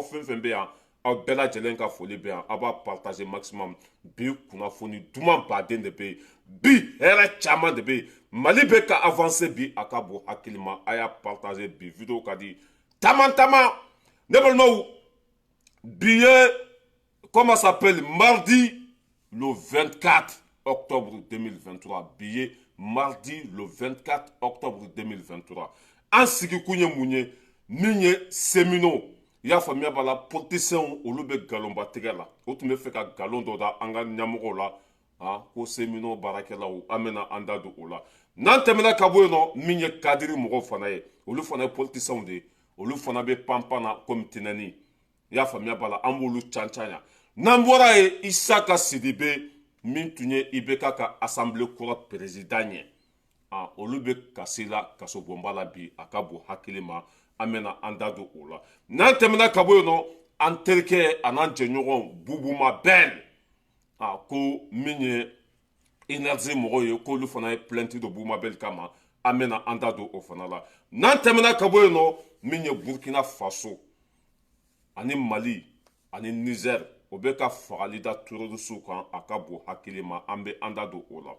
Aw fɛn fɛn bɛ yan, aw bɛɛ lajɛlen ka foli bɛ yan. Aw b'a partager maximum. Bi kunnafoni duman baden de bɛ yen bi, hɛrɛ caman de bɛ yen. Mali bɛ ka avancer bi, a ka bon hakili ma. A y'a partager bi, vidéo ka di taman taman. Ne balimaw, bi ye, comment s'appelle, mardi le 24 octobre 2023. Bi ye mardi le 24 octobre 2023. An sigikun ye mun ye? Min ye cheminots, i y'a faamuya b'a la, politiciens, olu bɛ nkalonba tigɛ la. O tun bɛ fɛ ka nkalon dɔ da an ka ɲɛmɔgɔw la, ah, ko cheminots baarakɛlaw. An bɛna an da don o la. N'an tɛmɛna ka bɔ yen nɔ, min ye cadre mɔgɔw fana ye, olu fana ye politiciens de ye. Olu fana bɛ panpan na komi tɛnɛni, i y'a faamuya b'a la. An b'olu can can yan. N'an bɔra yen, Isaka Sidibe, min tun ye IBK ka assemblée kɔrɔ président ye, ah, olu bɛ kasi la kasobonba la bi. A ka bon hakili ma, an bɛna an da don o la. N'an tɛmɛna ka bɔ yen nɔ, an terikɛ a n'an jɛɲɔgɔn Boubou Mabel, ah, ko min ye énergie mɔgɔw ye, k'olu fana ye plainte don Boubou Mabel kama. An bɛna an da don o fana la. N'an tɛmɛna ka bɔ yen nɔ, min ye Burkina Faso ani Mali ani Niger, o bɛ ka fagali da terroristew kan. A ka bon hakili ma, an bɛ an da don o la.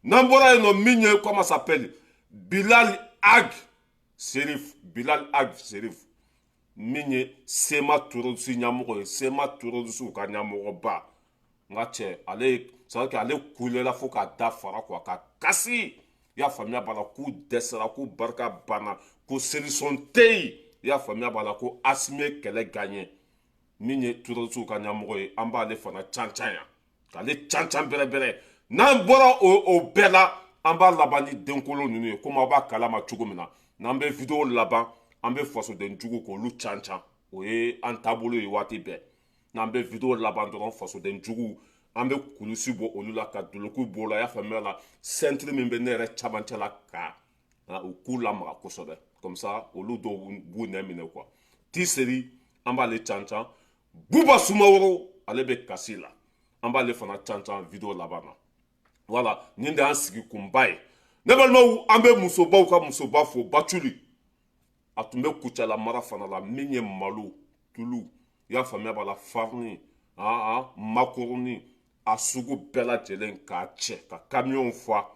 N'an bɔra yen nɔ, min ye, comment s'appelle, Bilal Ag Serif, Bilal Ag Serif, min ye CMA terroriste ɲɛmɔgɔ ye, CMA terroristew ka ɲɛmɔgɔba, n ka cɛ, ale, c'est à dire que ale kulela fo k'a da fara quoi, ka kasi, i y'a faamuya b'a la, k'u dɛsɛra, k'u barika banna, ko solution tɛ yen, i y'a faamuya b'a la, ko Asimi ye kɛlɛ gagné. Min ye terroristew ka ɲɛmɔgɔ ye, an b'ale fana can can yan, k'ale can can bɛrɛ bɛrɛ. N'an bɔra o bɛɛ la, an b'a laban ni denkolo ninnu ye. Komi aw b'a kalama cogo min na, n'an bɛ vidéo laban, an bɛ fasoden jugu k'olu can can. O ye an taabolo ye waati bɛɛ. N'an bɛ vidéo laban dɔrɔn, fasoden jugu, an bɛ kulusi bɔ olu la, ka dolokiw bɔ o la, i y'a faamuya la, ceinture min bɛ ne yɛrɛ camancɛ la, ka u k'u lamaga kosɛbɛ, comme ça olu dɔw b'u nɛ minɛ quoi. Tiseri, an b'ale can can. Buba Sumaworo, ale bɛ kasi la, an b'ale fana can can vidéo laban na. Voilà, nin de y'an sigi kunba ye. Ne balimaw, an bɛ musobaw ka musoba fo, Baculi. A tun bɛ Kucala mara fana la. Min ye malo, tulu, i y'a faamuya b'a la, farini, macaroni, a sugu bɛɛ lajɛlen, k'a cɛ ka kamiyɔnw fa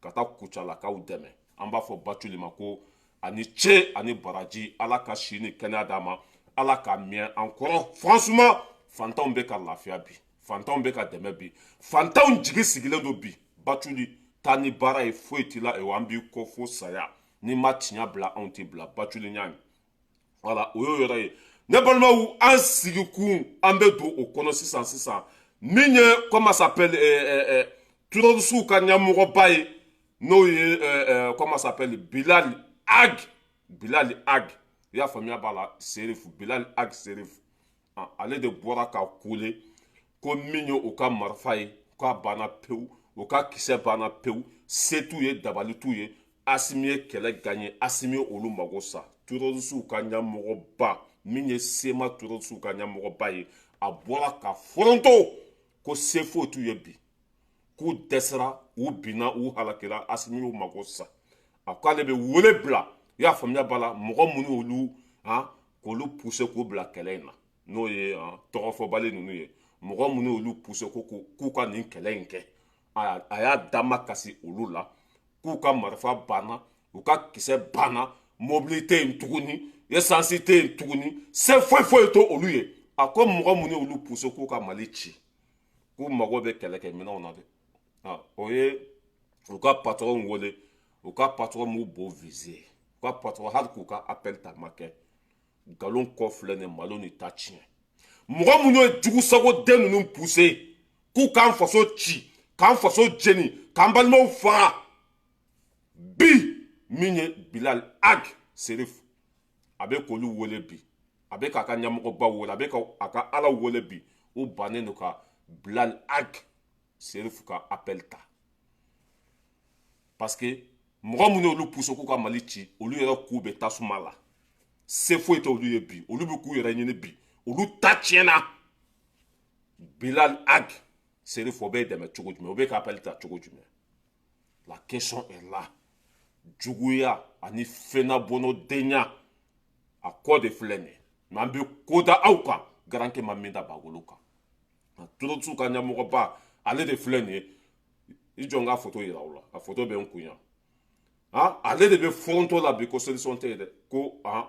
ka taa Kucalakaw dɛmɛ. An b'a fɔ Baculi ma ko ani ce ani baraji. Ala ka si ni kɛnɛya d'a ma, Ala ka mɛn an kɔrɔ. Franchement, fantanw bɛ ka lafiya bi, fantanw bɛ ka dɛmɛ bi, fantanw jigi sigilen don bi. Baculi, taa ni baara ye, foyi t'i la. An b'i kɔ fo saya. N'i ma tiɲɛ bila, anw t'i bila. Baculi ɲa. Voilà, o y'o yɔrɔ ye. Ne balimaw, an sigikun, an bɛ don o kɔnɔ sisan sisan. Min ye, comment s'appelle, terroristew ka ɲɛmɔgɔba ye, n'o ye, comment s'appelle, Bilal Ag, Bilal Ag, i y'a faamuya b'a la, Serif, Bilal Ag Serif, ale de bɔra ka kule ko min ye u ka marifa ye, k'a banna pewu, u ka kisɛ banna pewu, se t'u ye, dabali t'u ye. Asimi ye kɛlɛ gagné, Asimi ye olu mago sa. Terroristew ka ɲɛmɔgɔba, min ye CMA terroristew ka ɲɛmɔgɔba ye, a bɔra ka foronto ko se foyi t'u ye bi, k'u dɛsɛra, u binna, u halakila, Asimi y'u mago sa. A k'ale bɛ wele bila, i y'a faamuya b'a la, mɔgɔ minnu y'olu han k'olu pousser k'u bila kɛlɛ in na, n'o ye tɔgɔfɔbali ninnu ye, mɔgɔ minnu y'olu pousser ko k'u ka nin kɛlɛ in kɛ, a y'a dama kasi olu la, k'u ka marifa banna, u ka kisɛ banna, mobili tɛ yen tuguni, essence tɛ yen tuguni, se foyi foyi tɛ olu ye. A ko mɔgɔ minnu y'olu pousser k'u ka Mali ci, k'u mago bɛ kɛlɛkɛminɛnw na dɛ. O ye u ka patron wele, u ka patron m'u bo viser, u ka patron hali k'u ka appel ta ma kɛ. Nkalon kɔ filɛ nin, malo ni ta tiɲɛ. Mɔgɔ minnu ye jugusago den ninnu pousser k'u k'an faso ci, k'an faso jeni, k'an balimaw faga bi, min ye Bilal Ag Serif, a bɛ k'olu wele bi, a bɛ k'a ka ɲɛmɔgɔbaw wele, a bɛ ka a ka Ala wele bi. U bannen don ka Bilal Ag Serif ka appel ta, parce que mɔgɔ minnu y'olu pousser k'u ka Mali ci, olu yɛrɛ k'u bɛ tasuma la, se foyi tɛ olu ye bi, olu bɛ k'u yɛrɛ ɲini bi, olu ta tiɲɛna. Bilal Ag Serif, o bɛ dɛmɛ cogo jumɛn? O bɛ ka appel ta cogo jumɛn? La question est là. Juguya ani fɛnnabɔnɔdenya, a kɔ de filɛ nin ye. Mais an bɛ ko da aw kan, garankɛ ma min da bagolo kan. Terroristew ka ɲɛmɔgɔba, ale de filɛ nin ye. I jɔ n ka photo yira aw la, a photo bɛ n kun yan. Han, ale de bɛ foronto la bi ko solution tɛ yen dɛ, ko han,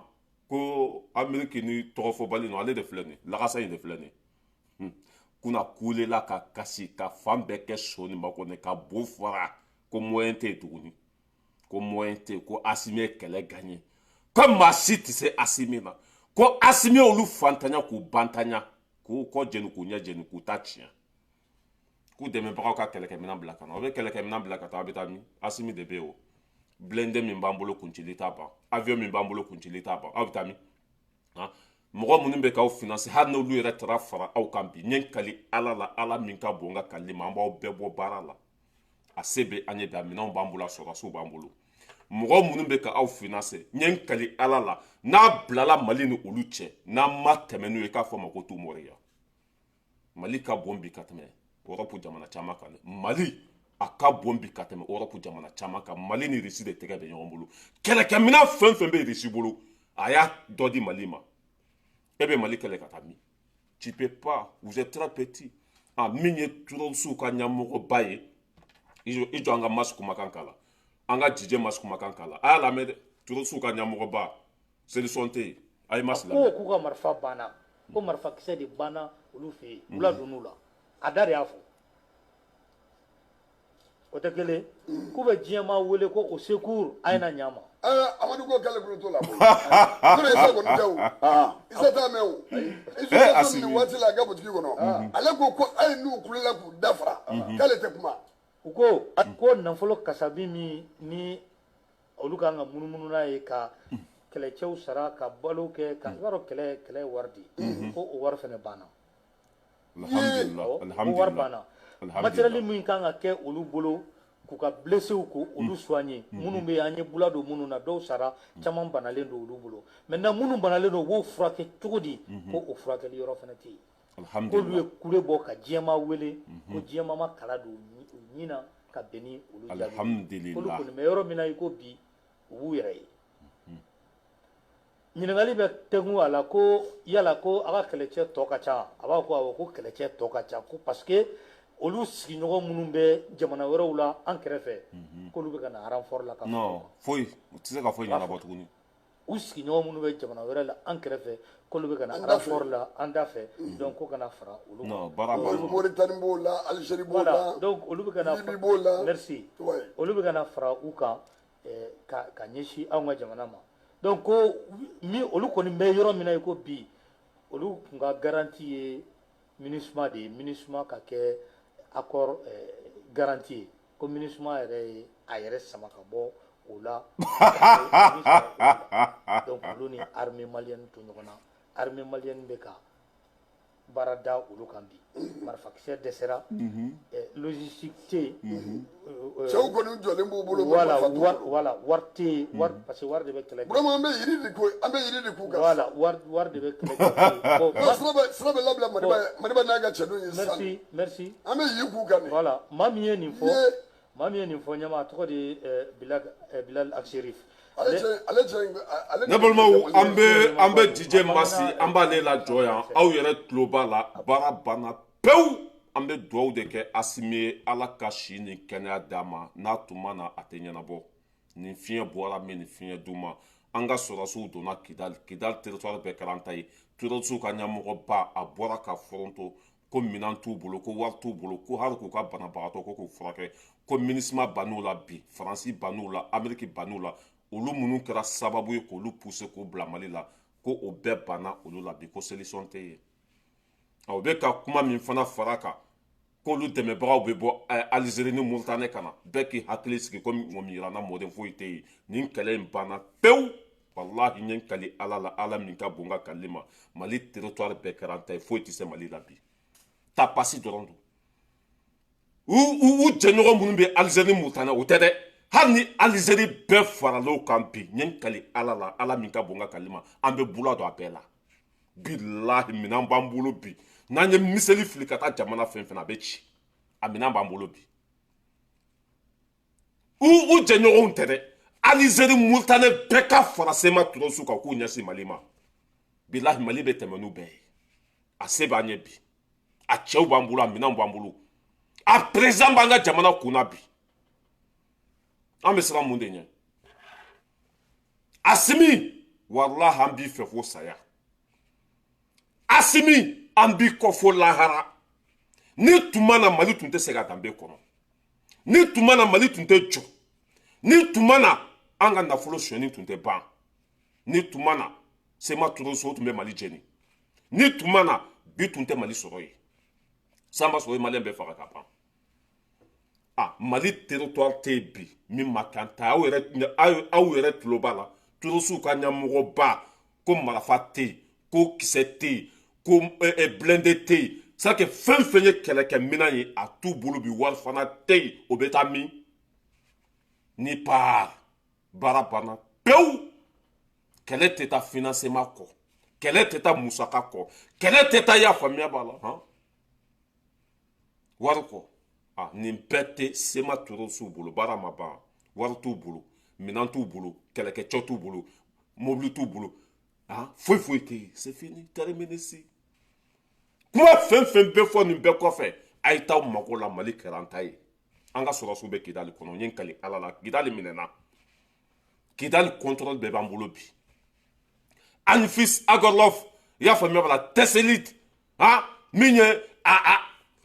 ko Ameriki ni tɔgɔfɔbali ninnu. Ale de filɛ nin ye, lagasa in de filɛ nin ye. Kunna kulela ka kasi ka fan bɛɛ kɛ so ni makɔnɔ ka bo fara, ko moyen tɛ yen tuguni, ko moyen tɛ yen, ko Asimi ye kɛlɛ gagné, ko maa si tɛ se Asimi na, ko Asimi olu fantanya k'u bantanya, k'u kɔ jeni, k'u ɲɛ jeni, k'u ta tiɲɛ, k'u dɛmɛbagaw ka kɛlɛkɛminɛn bila ka na. O bɛ kɛlɛkɛminɛn bila ka taa, a bɛ taa min? Asimi de bɛ yen. O blindé min b'an bolo, kuncili t'a ban. Avion min b'an bolo, kuncili t'a ban. Aw bɛ taa min? Han, mɔgɔ minnu bɛ k'aw financer, hali n'olu yɛrɛ taara fara aw kan bi, n ye n kali Ala la, Ala min ka bon n ka kalili ma, an b'aw bɛɛ bɔ baara la. A se bɛ an ye bi, a minɛnw b'an bolo, a sɔrɔdasiw b'an bolo. Mɔgɔ minnu bɛ ka aw financer, n ye n kali Ala la, n'a bilala Mali ni olu cɛ, n'an ma tɛmɛ n'u ye, k'a fɔ ma ko tumoriya. Mali ka bon bi ka tɛmɛ Europe jamana caman kan. Mali a ka bon bi ka tɛmɛ Europe jamana caman kan. Mali ni Russie de tɛgɛ bɛ ɲɔgɔn bolo. Kɛlɛkɛminɛn fɛn fɛn bɛ Russie bolo, a y'a dɔ di Mali ma. E bɛ Mali kɛlɛ ka taa min? Tu peux pas, vous êtes très petit. Ah, min ye terroristew ka ɲɛmɔgɔba ye, i jɔ an ka Masi kumakan k'a la, an ka Jije Masi kumakan k'a la. A y'a lamɛn dɛ, terroristew ka ɲɛmɔgɔba, solution tɛ yen. A ye Masi lamɛn. Ko k'u ka marifa banna, ko marifakisɛ de banna olu fɛ yen, u ladonn'u la. A da de y'a fɔ, o tɛ kelen k'u bɛ diɲɛmaa wele ko au secours, a ye na ɲa ma. Amadu ko k'ale bolo t'o la koyi. N'o Isa kɔni tɛ o. Isa t'a mɛn o. Isa tɛ nin waati la a ka butigi kɔnɔ. Ale ko ko hali n'u kulela k'u da fara, k'ale tɛ kuma. U ko ko nafolo kasabi min ni olu kan ka munumunu n'a ye ka kɛlɛcɛw sara, ka balo kɛ, ka i b'a dɔn kɛlɛ kɛlɛ ye wari de ye, ko o wari fana banna. Alhamdulillah. O wari banna. Matériel min kan ka kɛ olu bolo k'u ka blesséw ko olu soigner, minnu bɛ yen, an ye bula don minnu na, dɔw sara, caman banalen don olu bolo. Maintenant minnu banalen don, u b'o furakɛ cogo di? Ko o furakɛli yɔrɔ fana tɛ yen. K'olu ye kule bɔ ka diɲɛmaa wele, ko diɲɛmaa ma kala don u ɲin na ka bɛn ni olu jaabi. Olu kɔni bɛ yɔrɔ min na i ko bi, u b'u yɛrɛ ye. Ɲininkali bɛ tɛnku a la ko yala ko a ka kɛlɛcɛ tɔ ka ca? A b'a ko awɔ, ko kɛlɛcɛ tɔ ka ca, ko parce que olu sigiɲɔgɔn minnu bɛ jamana wɛrɛw la an kɛrɛfɛ, k'olu bɛ ka na renfort la ka Non, foyi u tɛ se ka foyi ɲɛnabɔ tuguni. U sigiɲɔgɔn minnu bɛ jamana wɛrɛ la an kɛrɛfɛ, k'olu bɛ ka na renfort la an da fɛ, donc ko kana fara olu kan. Non, baara banna. Mauritanie b'o la, Algérie b'o la. Donc olu bɛ ka na Libye b'o la. Merci. Olu bɛ ka na fara u kan ka ɲɛsin anw ka jamana ma. Donc ko min olu kɔni bɛ yɔrɔ min na i ko bi, olu tun ka garantie ye MINUSMA de ye, MINUSMA ka kɛ accord garantie ye, ko MINUSMA yɛrɛ ye a yɛrɛ sama ka bɔ o la. Donc olu ni armée malienne to ɲɔgɔn na, armée malienne bɛ ka baara da olu kan bi. Marifakisɛ dɛsɛra, logistique tɛ yen. Cɛw kɔni jɔlen b'u bolo. Voilà, voilà, wari tɛ yen, wari, parce que wari de bɛ kɛlɛ kɛ. Vraiment, an bɛ yiri de ko, an bɛ yiri de k'u kan. Voilà, wari de bɛ kɛlɛ kɛ. Bon, sira bɛ labila Madiba, Madiba n'a ka cɛdenw ye sisan. Merci, merci. An bɛ yiri k'u kan de. Voilà, maa min ye nin fɔ, maa min ye nin fɔ ɲɛma, a tɔgɔ de ye Bilal Ag Acherif. Ne balimaw, an bɛ Jije Masi, an b'ale lajɔ yan. Aw yɛrɛ tulo b'a la, baara banna pewu. An bɛ dugawu de kɛ Asimi ye, Ala ka si ni kɛnɛya d'a ma. N'a tun ma na, a tɛ ɲɛnabɔ. Nin fiɲɛ bɔra min, nin fiɲɛ d'u ma. An ka sɔrɔdasiw donna Kidali, Kidali territoire bɛɛ kɛra an ta ye. Terroristew ka ɲɛmɔgɔba, a bɔra ka foronto ko minɛn t'u bolo, ko wari t'u bolo, ko hali k'u ka banabagatɔ ko k'u furakɛ, ko MINUSMA bann'u la bi, Faransi bann'u la, Ameriki bann'u la. Olu minnu kɛra sababu ye k'olu pousser k'u bila Mali la, ko o bɛɛ banna olu la bi, ko solution tɛ yen. O bɛ ka kuma min fana fara kan, k'olu dɛmɛbagaw bɛ bɔ Algérie ni Mauritanie ka na, bɛɛ k'i hakili sigi ko mɔgɔ yiranna mɔden foyi tɛ yen. Nin kɛlɛ in banna pewu. Walahi, n ye n kali Ala la, Ala min ka bon ka kalili ma, Mali territoire bɛɛ kɛra an ta ye. Foyi tɛ se Mali la bi, ta pasi dɔrɔn don. U jɛɲɔgɔn minnu bɛ Algérie ni Mauritanie, o tɛ dɛ. Hali ni Algérie bɛɛ faral'o kan bi, n ye n kali Ala la, Ala min ka bon ka kalili ma, an bɛ bula don a bɛɛ la. Bilahi, minɛn b'an bolo bi, n'an ye miseli fili ka taa jamana fɛn fɛn na, a bɛ ci. A minɛn b'an bolo bi. U jɛɲɔgɔnw tɛ dɛ, Algérie, Mauritanie bɛɛ ka fara CMA terroristew kan k'u ɲɛsin Mali ma. Bilahi Mali bɛ tɛmɛ n'u bɛɛ ye. A se b'an ye bi, a cɛw b'an bolo, a minɛnw b'an bolo, a président b'an ka jamana kunna bi. An bɛ siran mun de ɲɛ? Asimi, walahi an b'i fɛ fo saya. Asimi, an b'i kɔ fo lahara. Ni tuma na Mali tun tɛ se ka danbe kɔnɔ, ni tuma na Mali tun tɛ jɔ, ni tuma na an ka nafolo sonyɛni tun tɛ ban, ni tuma na CMA terroriste tun bɛ Mali jeni, ni tuma na bi tun tɛ Mali sɔrɔ yen. San b'a sɔrɔ i maliyɛn bɛɛ faga ka ban. Ah, Mali territoire tɛ yen bi min ma kan ta. Aw yɛrɛ, aw yɛrɛ tulo b'a la, terroriste ka ɲɛmɔgɔba ko marifa tɛ yen, ko kisɛ tɛ yen, ko blindé tɛ yen. C'est que fɛn fɛn ye kɛlɛkɛminɛn ye, a t'u bolo bi. Wari fana tɛ yen, o bɛ taa min ni paar. Baara banna pewu. Kɛlɛ tɛ taa financement kɔ, kɛlɛ tɛ taa musaka kɔ, kɛlɛ tɛ taa, i y'a faamuya b'a la han, wari kɔ. Ah, nin bɛɛ tɛ CMA terroriste bolo. Baara ma ban, wari t'u bolo, minɛn t'u bolo, kɛlɛkɛcɛw t'u bolo, mobili t'u bolo, ah, foyi foyi tɛ yen. C'est fini, terminé. Si kuma fɛn fɛn bɛ fɔ nin bɛɛ kɔfɛ, a ye t'aw mako la. Mali kɛra an ta ye. An ka sɔrɔsiw bɛ Kidali kɔnɔ. N ye n kali Ala la, Kidali minɛna, Kidali contrôle bɛɛ b'an bolo bi. Anefis, Aguelhok, i y'a faamuya b'a la, Tessalit, han, min ye a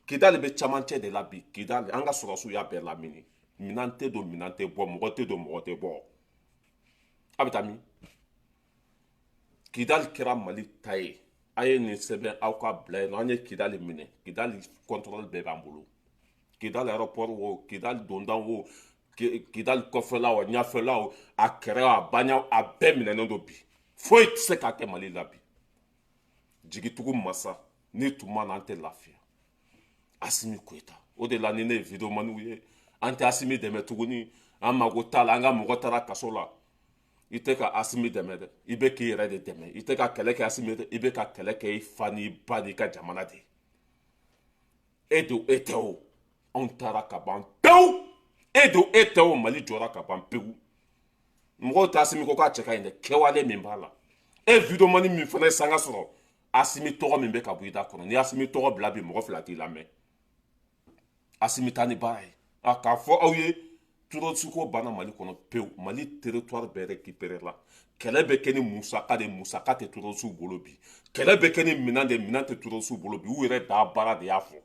Kidali bɛ camancɛ de la bi. Kidali, an ka sɔrɔsiw y'a bɛɛ lamini. Minɛn tɛ don, minɛn tɛ bɔ, mɔgɔ tɛ don, mɔgɔ tɛ bɔ. A bɛ taa min? Kidali kɛra Mali ta ye. A ye nin sɛbɛn aw ka bila yen nɔ. An ye Kidali minɛ, Kidali contrôle bɛɛ b'an bolo. Kidali aéroport wo, Kidali dondan wo, Kidali kɔfɛla o, ɲɛfɛla o, a kɛrɛ o, a baɲa, a bɛɛ minɛnen don bi. Foyi tɛ se ka kɛ Mali la bi. Jigitugu masa, ni tuma na an tɛ lafiya. Asimi Goïta, o de la ni ne ye videomaniw ye, an tɛ Asimi dɛmɛ tuguni, an mago t'a la. An ka mɔgɔ taara kaso la, i tɛ ka Asimi dɛmɛ dɛ, i bɛ k'i yɛrɛ de dɛmɛ. I tɛ ka kɛlɛ kɛ Asimi dɛ, i bɛ ka kɛlɛ kɛ i fa n'i ba n'i ka jamana de e don. E tɛ o, anw taara ka ban pewu. E don, e tɛ o, Mali jɔra ka ban pewu. Mɔgɔw tɛ Asimi ko k'a cɛ ka ɲi dɛ, kɛwale min b'a la. E videomani min fana ye sanga sɔrɔ, Asimi tɔgɔ min bɛ ka bɔ i da kɔnɔ, ni Asimi tɔgɔ bila bi, mɔgɔ fila t'i lamɛn. Asimi taa ni baara ye. A k'a fɔ aw ye, terroriste ko banna Mali kɔnɔ pewu. Mali territoire bɛɛ récupéré la. Kɛlɛ bɛ kɛ ni musaka de, musaka tɛ terroriste bolo bi. Kɛlɛ bɛ kɛ ni minɛn de, minɛn tɛ terroriste bolo bi. U yɛrɛ da baara de y'a fɔ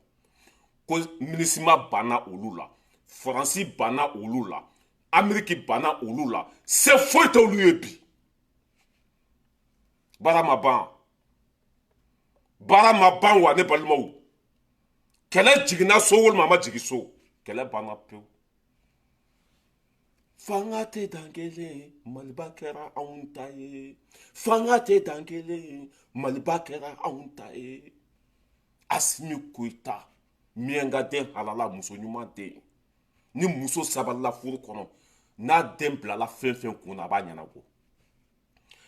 ko MINUSMA banna olu la, Faransi banna olu la, Ameriki banna olu la, se foyi tɛ olu ye bi. Baara ma ban, baara ma ban wa ne balimaw. Kɛlɛ jiginna so walima a ma jigin so, kɛlɛ banna pewu. Fanga tɛ dan kelen, Maliba kɛra anw ta ye. Fanga tɛ dan kelen, Maliba kɛra anw ta ye. Asimi Goïta, miyanka den halala, muso ɲuman den. Ni muso sabalila furu kɔnɔ, n'a den bilala fɛn fɛn kun na, a b'a ɲɛnabɔ.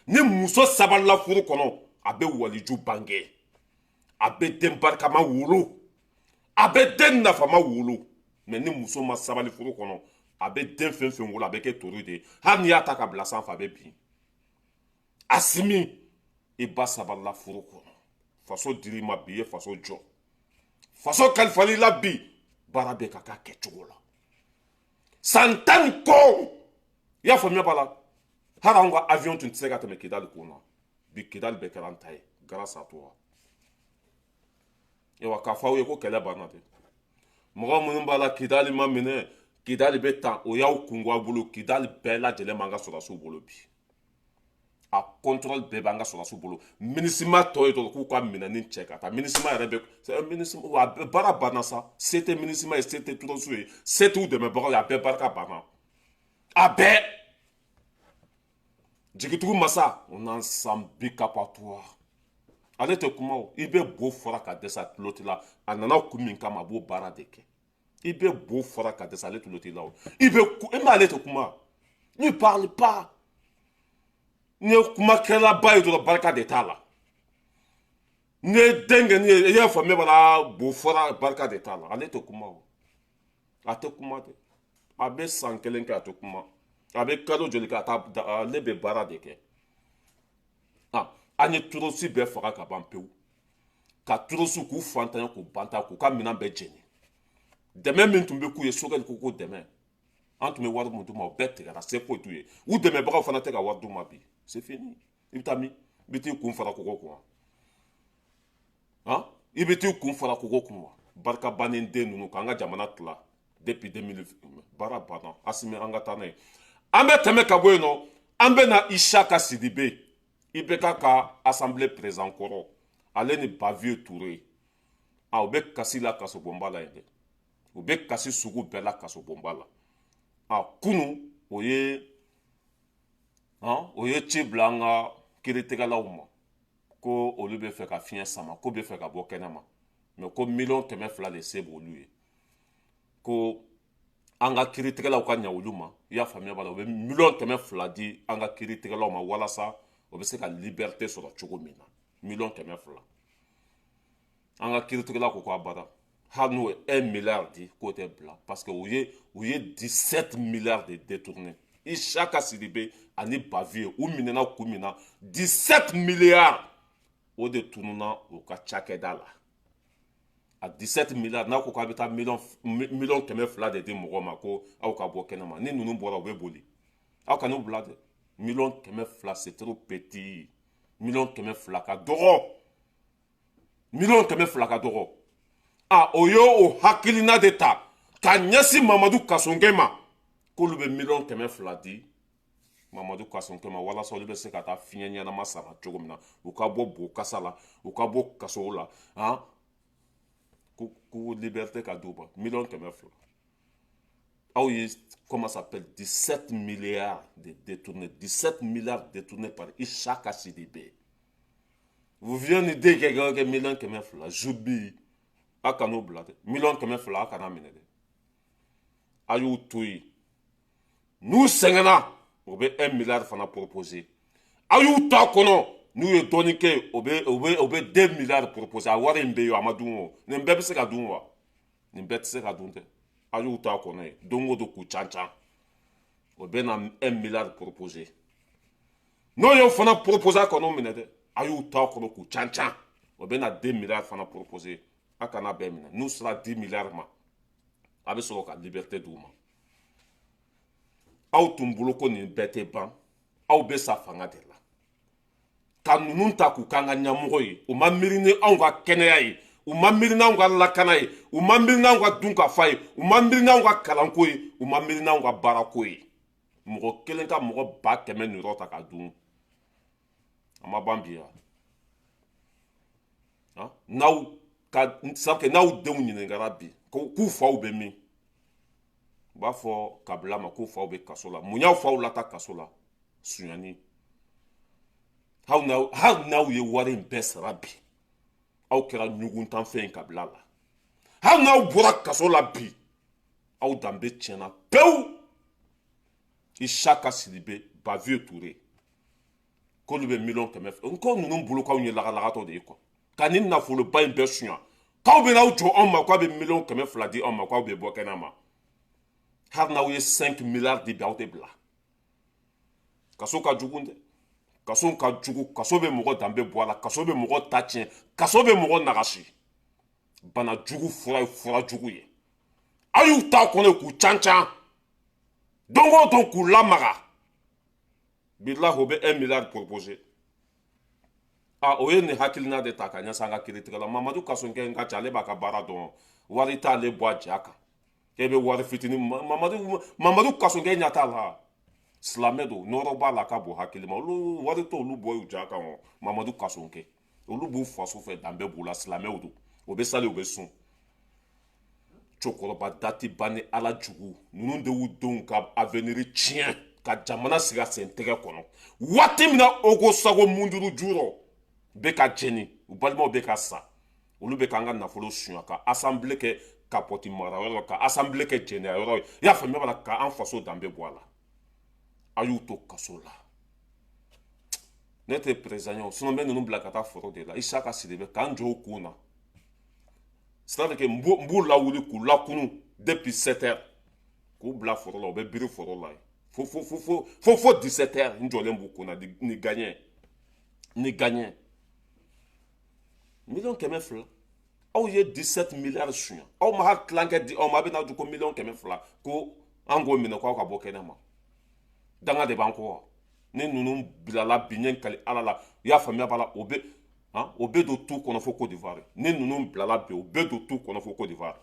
Ni muso sabalila furu kɔnɔ, a bɛ waliju bange, a bɛ den barikama wolo, a bɛ den nafama wolo. Mɛ ni muso ma sabali furu kɔnɔ, a bɛ den fɛn fɛn wolo, a bɛ kɛ tori de ye. Hali n'i y'a ta ka bila sanfɛ, a bɛ bin. Asimi, i ba sabalila furu kɔnɔ, faso dir'i ma bi, i ye faso jɔ, faso kalifali la bi, baara bɛ ka k'a kɛcogo la san 10 ni kɔ. I y'a faamuya b'a la, hali anw ka avion tun tɛ se ka tɛmɛ Kidali kun na bi. Kidali bɛɛ kɛra an ta ye grâce à toi. Ayiwa, k'a fɔ aw ye ko kɛlɛ banna dɛ. Mɔgɔ minnu b'a la Kidali ma minɛ, Kidali bɛ tan, o y'aw kungo aw bolo. Kidali bɛɛ lajɛlen b'an ka sɔrɔdasiw bolo bi, a contrôle bɛɛ b'an ka sɔrɔdasiw bolo. MINUSMA tɔ ye dɔrɔn k'u ka minɛni cɛ ka taa. MINUSMA yɛrɛ bɛ MINUSMA, a baara banna sa. Se tɛ MINUSMA ye, se tɛ terroriste ye, se t'u dɛmɛbagaw ye, a bɛɛ barika banna, a bɛɛ. Jigitugu masa, on ensemble bi kapatuwa. Ale tɛ kuma o, i bɛ bo fara ka dɛsɛ, a tulo t'i la. A nana kun min kama, a b'o baara de kɛ. I bɛ bo fara ka dɛsɛ, ale tulo t'i la o. I bɛ e ma, ale tɛ kuma, ne parle pas. Ni ye kumakɛlaba ye dɔrɔn, barika de t'a la. Ni ye den kɛ, ni ye i y'a faamuya b'a la, bo fara, barika de t'a la. Ale tɛ kuma o, a tɛ kuma dɛ. A bɛ san kelen kɛ, a tɛ kuma. A bɛ kalo joli kɛ, a t'a, ale bɛ baara de kɛ. An ye terroriste bɛɛ faga ka ban pewu, ka terroriste k'u fantanya, k'u banta, k'u ka minɛn bɛɛ jeni. Dɛmɛ min tun bɛ k'u ye, Choguel ko dɛmɛ, an tun bɛ wari min d'u ma, o bɛɛ tigɛra, se foyi t'u ye. U dɛmɛbagaw fana tɛ ka wari d'u ma bi, c'est fini. I bɛ taa min? I bɛ t'i kun fara kogo kun wa? Han, i bɛ t'i kun fara kogo kun wa? Barika bannen den ninnu k'an ka jamana tila depuis 2000, baara banna. Asimi, an ka taa n'a ye. An bɛ tɛmɛ ka bɔ yen nɔ, an bɛ na Isaka Sidibe, IBK ka assemblée président kɔrɔ, ale ni Bavieux Touré. A u bɛ kasi la kasobonba la yen dɛ, u bɛ kasi sugu bɛɛ la kasobonba la. A kunu o ye, han, o ye ci bila an ka kiiritigɛlaw ma ko olu bɛ fɛ ka fiɲɛ sama, ko bɛ fɛ ka bɔ kɛnɛ ma, mɛ ko 200 miliyɔn de se b'olu ye, ko an ka kiiritigɛlaw ka ɲa olu ma. I y'a faamuya b'a la, u bɛ 200 miliyɔn di an ka kiiritigɛlaw ma walasa o bɛ se ka liberté sɔrɔ cogo min na. 200 miliyɔn. An ka kiiritigɛlaw ko k'a bada, hali n'o ye 1 milliard di, k'o tɛ bila, parce que u ye 17 milliards de détourné. Isaka Sidibe ani Bavieux, u minɛna kun min na, 17 milliards o de tununa u ka cakɛda la. A 17 milliards n'a ko k'a bɛ taa 200 miliyɔn de di mɔgɔ ma ko aw ka bɔ kɛnɛ ma, ni ninnu bɔra, u bɛ boli. Aw kan'u bila dɛ. 200 miliyɔn, c'est trop petit. 200 miliyɔn ka dɔgɔ, 200 miliyɔn ka dɔgɔ. A o ye o hakilina de ta ka ɲɛsin Mamadu Kasɔnkɛ ma, k'olu bɛ 200 miliyɔn di Mamadu Kasɔnkɛ ma walasa olu bɛ se ka taa fiɲɛ ɲɛnama sama cogo min na, u ka bɔ bo kasa la, u ka bɔ kasow la, han, ko liberté ka d'u ma. 200 miliyɔn. Aw ye, comment ça s'appelle, 17 milliards de détournés, 17 milliards détournés par Issaka Sidibé, vous venez de dire que 200 miliyɔn zubi. A kan'o bila dɛ, 200 miliyɔn, a kana minɛ dɛ. A y'u to yen, n'u sɛgɛnna, u bɛ 1 milliard fana proposer. A y'u to a kɔnɔ, n'u ye dɔɔnin kɛ, u bɛ 2 milliards proposer. A wari in bɛ yen, a ma dun o. Nin bɛɛ bɛ se ka dun wa? Nin bɛɛ tɛ se ka dun dɛ. A y'u to a kɔnɔ yen, don o don k'u can can, o bɛ na 1 milliard proposer. N'o y'o fana proposer, a kan'o minɛ dɛ. A y'u to a kɔnɔ k'u can can, o bɛ na 2 milliards fana proposer. A kana bɛɛ minɛ. N'u sera 10 milliards ma, a bɛ sɔrɔ ka liberté d'u ma. Aw tun bolo ko nin bɛɛ tɛ ban, aw bɛ sa fanga de la ka ninnu ta k'u k'an ka ɲɛmɔgɔ ye. U ma miiri ni anw ka kɛnɛya ye, u ma miiri n'anw ka lakana ye, u ma miiri n'anw ka dunkafa ye, u ma miiri n'anw ka kalanko ye, u ma miiri n'anw ka baarako ye. Mɔgɔ kelen ka mɔgɔ 100 000 niyɔrɔ ta ka dun, a ma ban bi yan. N'aw ka sabu n'aw denw ɲininkara bi ko k'u faw bɛ min, u b'a fɔ kabila ma k'u faw bɛ kaso la. Mun y'aw faw lata kaso la? Suɲɛni. Hali n'aw ye wari in bɛɛ sara bi, aw kɛra ɲuguntanfɛn ye kabila la. Hali n'aw bɔra kaso la bi, aw danbe tiɲɛna pewu. Isaka Sidibe, Bavieux Touré, k'olu bɛ 100 miliyɔn n ko ninnu bolo k'anw ye lagalagatɔ de ye quoi, ka nin nafoloba in bɛɛ suɲa, k'aw bɛ n'aw jɔ anw ma k'aw bɛ 200 miliyɔn di anw ma k'aw bɛ bɔ kɛnɛ ma. Hali n'aw ye 5 milliards di bi, aw tɛ bila. Kaso ka jugu dɛ, kaso ka jugu. Kaso bɛ mɔgɔ danbe bɔ a la, kaso bɛ mɔgɔ ta tiɲɛ, kaso bɛ mɔgɔ nagasi. Bana jugu fura ye fura jugu ye. Aw y'u ta kɔnɔ k'u can can don o don k'u lamaga, bilahi, o bɛ 1 milliard proposer. A o ye nin hakilina de ta ka ɲɛsin an ka kiiritigɛla Mamadu Kasonkɛ. N ka ca, ale b'a ka baara dɔn, wari t'ale bɔ a ja kan k'e bɛ wari fitinin. Mamadu Kasonkɛ ɲɛ t'a la, silamɛ don, nɔrɔ b'a la, ka bon hakili ma. Olu wari t'olu bɔ u ja kan o. Mamadu Kasonkɛ, olu b'u faso fɛ, danbe b'u la, silamɛw don, o bɛ sali, u bɛ sun. Cɛkɔrɔba dati ban ni ala jugu ninnu de y'u denw ka avenir tiɲɛ, ka jamana sigi a sen tɛgɛ kɔnɔ. Waati min na Ogosago munduru jurɔ bɛ ka jeni, u balimaw bɛ ka sa, olu bɛ k'an ka nafolo suɲɛ, ka assemblée kɛ kapɔti mara yɔrɔ, ka assemblée kɛ jɛnɛya yɔrɔ ye. I y'a faamuya b'a la, k'an faso danbe bɔ a la. A y'u to kaso la. Ne tɛ président ye o, sinon n bɛ ninnu bila ka taa foro de la. Isaka Sidibe, k'an jɔ u kun na, c'est à dire que n b'u lawuli k'u lakunu depuis 7 heures, k'u bila foro la, u bɛ biri foro la yen fo fo fo fo fo fo 17 heures. N jɔlen b'u kun na ni gaɲɛ. Ni gagné 200 000 millions, aw ye 17 milliards suɲɛ, aw ma hali tilankɛ di aw ma. A bɛ n'a dun ko 200 000 millions, ko an k'o minɛ k'aw ka bɔ kɛnɛ ma. Danga de b'an kɔ wa? Ni ninnu bilala bi, ɲɛ kali Ala la, i y'a faamuya b'a la, o bɛ han, o bɛ don tu kɔnɔ fo Côte d'Ivoire. Ni ninnu bilala bi, o bɛ don tu kɔnɔ fo Côte d'Ivoire.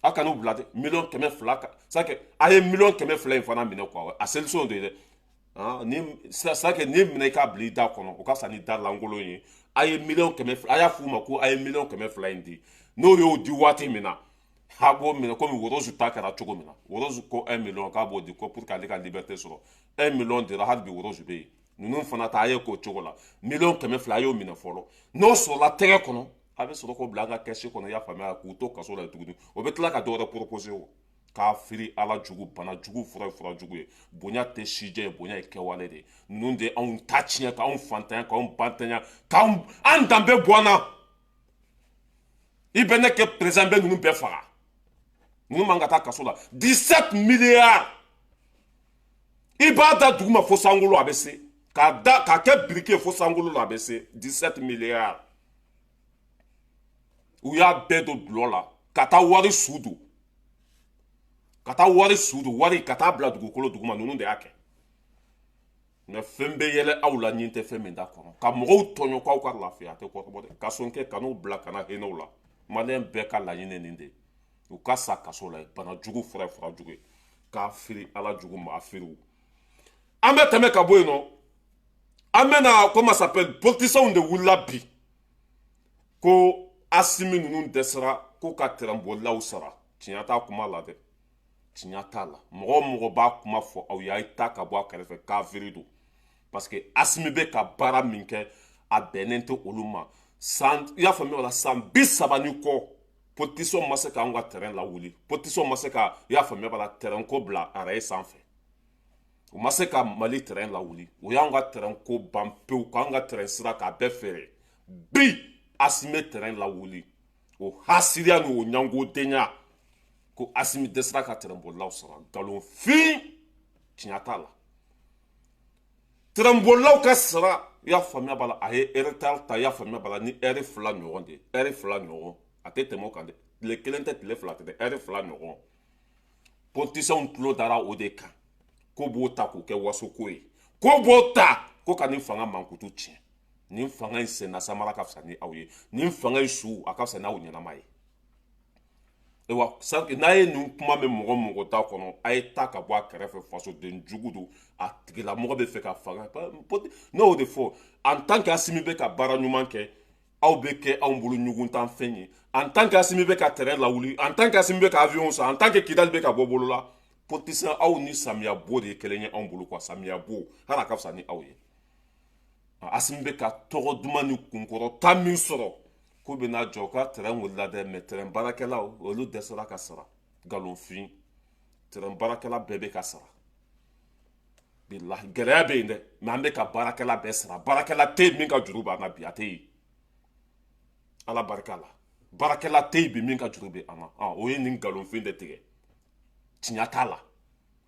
A kan'u bila dɛ. 200 000 millions ka c'est a ye 200 000 millions in fana minɛ quoi. A solution de ye dɛ. Ni c'est n'i minɛ i k'a bila i da kɔnɔ, o ka fisa ni da lankolon ye. A ye 200 000 millions, a y'a f'u ma ko a ye 200 000 millions in di. N'o y'o di waati min na, a b'o minɛ komi Worozu ta kɛra cogo min na. Worozu ko 1 million k'a b'o di ko pour que ale ka liberté sɔrɔ. 1 million dira, hali bi Worozu bɛ yen. Ninnu fana ta, a ye k'o cogo la. 200 000 millions, a y'o minɛ fɔlɔ. N'o sɔrɔla tɛgɛ kɔnɔ, a bɛ sɔrɔ k'o bila an ka kɛsi kɔnɔ, i y'a faamuya, k'u to kaso la tuguni. O bɛ tila ka dɔ wɛrɛ proposer o k'a firi. Ala jugu, bana jugu, fura ye fura jugu ye. Bonya tɛ sijɛ ye, bonya ye kɛwale de ye. Ninnu de anw ta tiɲɛ, k'anw fantanya, k'anw bantanya, k'anw an danbe bɔ an na. I bɛ ne kɛ président, bɛ ninnu bɛɛ faga. Ninnu man ka taa kaso la. 17 milliards, i b'a da duguma fo sankolo, a bɛ se k'a da k'a kɛ biriki ye fo sankolo la, a bɛ se. 17 milliards, u y'a bɛɛ don dulɔ la ka taa wari su don, ka taa wari su don, wari ka taa bila dugukolo duguma. Ninnu de y'a kɛ. Mɛ fɛn bɛ yɛlɛ aw la, ɲin tɛ fɛn min da kɔnɔ ka mɔgɔw tɔɲɔ k'aw ka lafiya, a tɛ kɔrɔbɔ dɛ. Ka sɔn kɛ ka n'u bila ka na hinɛ u la. Maliyɛn bɛɛ ka laɲini nin de ye, u ka sa kaso la. Bana jugu, fura ye fura jugu ye. K'a firi Ala jugu maa firiw. An bɛ tɛmɛ ka bɔ yen nɔ, an bɛ na comment s'appelle, politiciens de wulila bi ko Asimi ninnu dɛsɛra ko ka tɛrɛnbolilaw sara. Tiɲɛ t'a kuma la dɛ, tiɲɛ t'a la. Mɔgɔ o mɔgɔ b'a kuma fɔ aw ye, a ye taa ka bɔ a kɛrɛfɛ, kafiri don. Parce que Asimi bɛ ka baara min kɛ, a bɛnnen tɛ olu ma. San, i y'a faamuya o la, san 30 ni kɔ, politiciens ma se k'anw ka terrain lawuli. Politiciens ma se ka, i y'a faamuya b'a la, terrain ko bila araye sanfɛ. U ma se ka Mali terrain lawuli. O y'anw ka terrain ko ban pewu, k'anw ka terrain sira k'a bɛɛ feere. Bi Asimi bɛ terrain lawuli, o hasiriya ni o ɲangodenya ko Asimi dɛsɛra ka terrain bolilaw sara. Nkalon fin, tiɲɛ t'a la. Terrain bolilaw ka sara, i y'a faamuya b'a la, a ye retard ta, i y'a faamuya b'a la, ni ɛri 2 ɲɔgɔn de ye. Ɛri 2 ɲɔgɔn, a tɛ tɛmɛ o kan dɛ. Tile kelen tɛ, tile 2 tɛ dɛ, ɛri 2 ɲɔgɔn. Politiciens tulo dara o de kan ko b'o ta k'o kɛ wasoko ye, ko b'o ta ko ka nin fanga mankutu tiɲɛ. Nin fanga in senna samara ka fisa ni aw ye, nin fanga in su a ka fisa n'aw ɲɛnama ye. Ayiwa, n'a ye nin kuma mɛn mɔgɔ mɔgɔ da kɔnɔ, a ye taa ka bɔ a kɛrɛfɛ. Fasoden jugu don, a tigilamɔgɔ bɛ fɛ ka fanga. Ne y'o de fɔ, en tant que Asimi bɛ ka baara ɲuman kɛ, aw bɛ kɛ anw bolo ɲuguntanfɛn ye. En tant que Asimi bɛ ka terrain lawuli, en tant que Asimi bɛ ka avion san, en tant que Kidali bɛ ka bɔ bolo la, politicien aw ni samiya bo de ye kelen ye anw bolo quoi. Samiya bo hali a ka fisa ni aw ye. Asimi bɛ ka tɔgɔ duman ni kunkɔrɔta min sɔrɔ, ko bɛ n'a jɔ ka terrain wulila dɛ, mɛ terrain baarakɛlaw olu dɛsɛra ka sara. Nkalonfin, terrain baarakɛla bɛɛ bɛ ka sara. Bilahi, gɛlɛya bɛ yen dɛ, mɛ an bɛ ka baarakɛla bɛɛ sara. Baarakɛla tɛ yen min ka juru b'an na bi, a tɛ yen. Ala barika la, baarakɛla tɛ yen bi min ka juru bɛ an na. O ye nin nkalonfin de tigɛ, tiɲɛ t'a la.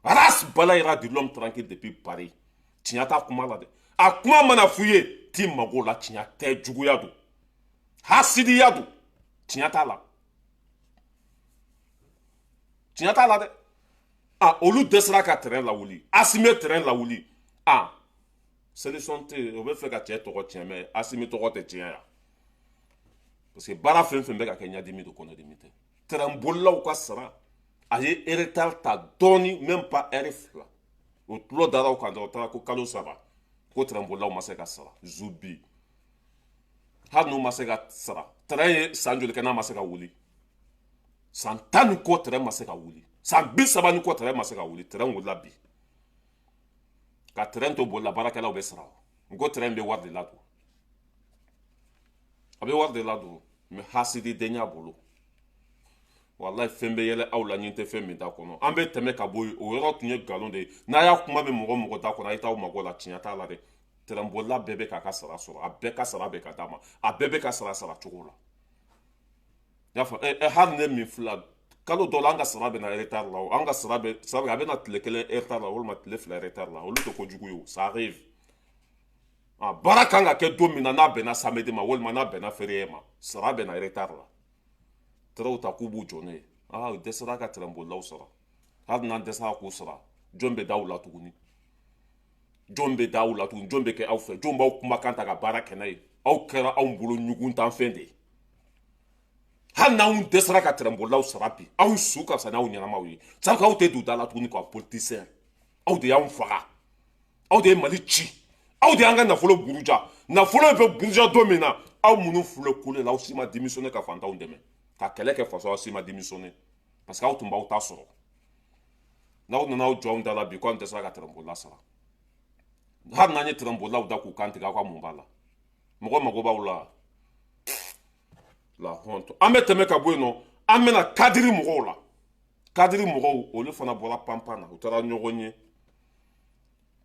Ras Balayira de l'homme tranquille depuis Paris. Tiɲɛ t'a kuma la dɛ. A kuma mana f'u ye, t'i mago la. Tiɲɛ tɛ, juguya don, hasidiya don. Tiɲɛ t'a la, tiɲɛ t'a la dɛ. A olu dɛsɛra ka terrain lawuli, Asimi ye terrain lawuli. A solution tɛ yen. O bɛ fɛ ka cɛ tɔgɔ tiɲɛ, mɛ Asimi tɔgɔ tɛ tiɲɛ yan, parce que baara fɛn fɛn bɛ ka kɛ, ɲɛdimi don, kɔnɔdimi tɛ. Terrain bolilaw ka sara, a ye retard ta dɔɔni, même pas heure 2. O tulo dara o kan dɔrɔn, o taara ko kalo 3 ko terrain bolilaw ma se ka sara. Zubi, hali n'u ma se ka sara, terrain ye san joli kɛ n'a ma se ka wuli? San 10 ni kɔ, terrain ma se ka wuli. San 30 ni kɔ, terrain ma se ka wuli. Terrain wulila bi ka terrain to bolila, baarakɛlaw bɛ sara. N ko terrain bɛ wari de ladon, a bɛ wari de ladon, mɛ hasididenya bolo, walayi, fɛn bɛ yɛlɛ aw la, ɲin tɛ fɛn min da kɔnɔ. An bɛ tɛmɛ ka bɔ yen. O yɔrɔ tun ye nkalon de ye. N'a y'a kuma mɛn mɔgɔ mɔgɔ da kɔnɔ, a ye t'aw mago la. Tiɲɛ t'a la dɛ. Terrain bolila bɛɛ bɛ k'a ka sara sɔrɔ, a bɛɛ ka sara bɛ ka d'a ma, a bɛɛ bɛ ka sara sara cogo la. I y'a fɔ ɛ, hali ne min fila, kalo dɔ la, an ka sara bɛ na retard la. O an ka sara bɛ sara, a bɛ na tile 1 retard la walima tile 2 retard la, olu tɛ kojugu ye. O, ça arrive. A baara kan ka kɛ don min na, n'a bɛnna samedi ma walima n'a bɛnna férié ma, sara bɛ na retard la. Tɛrɛw ta k'u b'u jɔ n'o ye. Aa, u dɛsɛra ka tɛrɛnbolilaw sara. Hali n'an dɛsɛra k'u sara, jɔn bɛ da u la tuguni? Jɔn bɛ da aw la tuguni? Jɔn bɛ kɛ aw fɛ? Jɔn b'aw kumakan ta ka baara kɛ n'a ye? Aw kɛra anw bolo ɲuguntanfɛn de ye. Hali n'anw dɛsɛra ka tɛrɛnbolilaw sara bi, anw su ka fisa n'aw ɲɛnamaw ye. Sabu aw tɛ don da la tuguni quoi. Politicien, aw de y'anw faga, aw de ye Mali ci, aw de y'an ka nafolo buruja. Nafolo bɛ buruja don min na, aw minnu filɛ kule la, aw si ma démissionner ka fantanw dɛmɛ ka kɛlɛ kɛ faso. Aw si ma démissionner parce que aw tun b'aw ta sɔrɔ. N'aw nana aw jɔ anw da la bi ko an dɛsɛra ka tɛrɛnbolila sara, hali n'an ye tɛrɛnbolilaw da k'u kan tigɛ, aw ka mun b'a la? Mɔgɔ mago b'aw la. La honte. An bɛ tɛmɛ ka bɔ yen nɔ, an bɛna kadiri mɔgɔw la. Kadiri mɔgɔw, olu fana bɔra panpan na, u taara ɲɔgɔn ye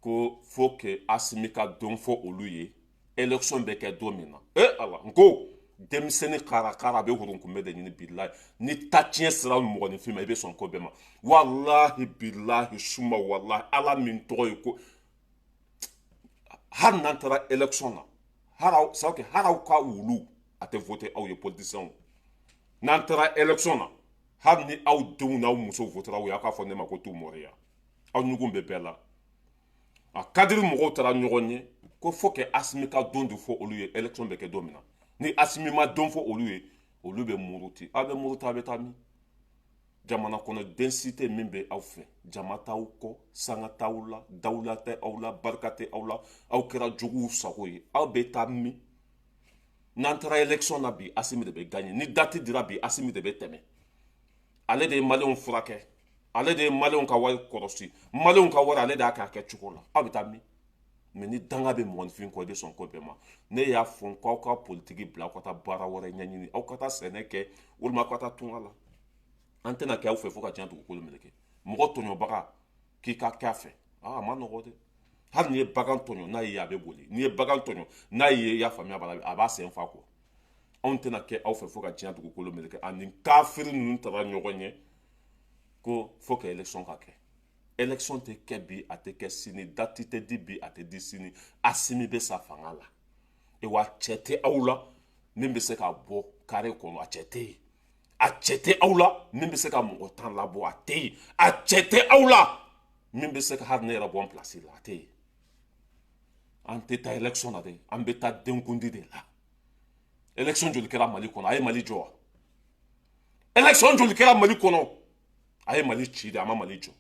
ko faut que Asimi ka don fɔ olu ye élection bɛ kɛ don min na. E Ala, n ko denmisɛnnin karakara a bɛ hurunkunbɛ de ɲini. Bilahi, ni ta tiɲɛ sera mɔgɔninfin ma, i bɛ sɔn ko bɛɛ ma. Walahi, bilahi, suma walahi, Ala min tɔgɔ ye ko hali n'an taara élection na, hali aw c'est que hali aw ka wulu a tɛ voter aw ye. Politiciens, n'an taara élection na, hali ni aw denw n'aw musow votera aw ye, aw k'a fɔ ne ma ko t'u mɔriya. Aw ɲugun bɛ bɛɛ la. A kadiri mɔgɔw taara ɲɔgɔn ye ko faut que Asimi ka don de fɔ olu ye élection bɛ kɛ don min na. Ni Asimi ma don fɔ olu ye, olu bɛ muruti. Aw bɛ muruti, aw bɛ taa min? Jamana kɔnɔ den si tɛ min bɛ aw fɛ. Jama t'aw kɔ, sanga t'aw la, dawula tɛ aw la, barika tɛ aw la. Aw kɛra juguw sago ye. Aw bɛ taa min? N'an taara élection na bi, Asimi de bɛ gagner. Ni date dira bi, Asimi de bɛ tɛmɛ. Ale de ye maliyɛnw furakɛ, ale de ye maliyɛnw ka wari kɔlɔsi, maliyɛnw ka wari, ale de y'a kɛ a kɛcogo la. Aw bɛ taa min? Mais ni danga bɛ mɔgɔninfin kɔ, i bɛ sɔn ko bɛɛ ma. Ne y'a fɔ n ko aw ka politiki bila, aw ka taa baara wɛrɛ ɲɛɲini, aw ka taa sɛnɛ kɛ walima aw ka taa tunga la. An tɛna kɛ aw fɛ fo ka diɲɛ dugukolo meleke. Mɔgɔ tɔɲɔbaga k'i ka kɛ a fɛ, aa, a ma nɔgɔ dɛ. Hali n'i ye bagan tɔɲɔ, n'a ye a bɛ boli. N'i ye bagan tɔɲɔ, n'a ye, i y'a faamuya b'a la, a b'a sen fa kɔ. Anw tɛna kɛ aw fɛ fo ka diɲɛ dugukolo meleke. Ani kafiri ninnu taara ɲɔgɔn ye ko faut que élection ka kɛ. Élection tɛ kɛ bi, a tɛ kɛ sini. Date tɛ di bi, a tɛ di sini. Asimi bɛ sa fanga la e wa. Cɛ tɛ aw la min bɛ se ka bɔ carré kɔnɔ, a cɛ tɛ yen. A cɛ tɛ aw la min bɛ se ka mɔgɔ 10 labɔ, a tɛ yen. A cɛ tɛ aw la min bɛ se ka hali ne yɛrɛ bɔ n place la, a tɛ yen. An tɛ taa élection na dɛ, an bɛ taa denkundi de la. Élection joli kɛra Mali kɔnɔ? A ye Mali jɔ wa? Élection joli kɛra Mali kɔnɔ? A ye Mali ci de, a ma Mali jɔ.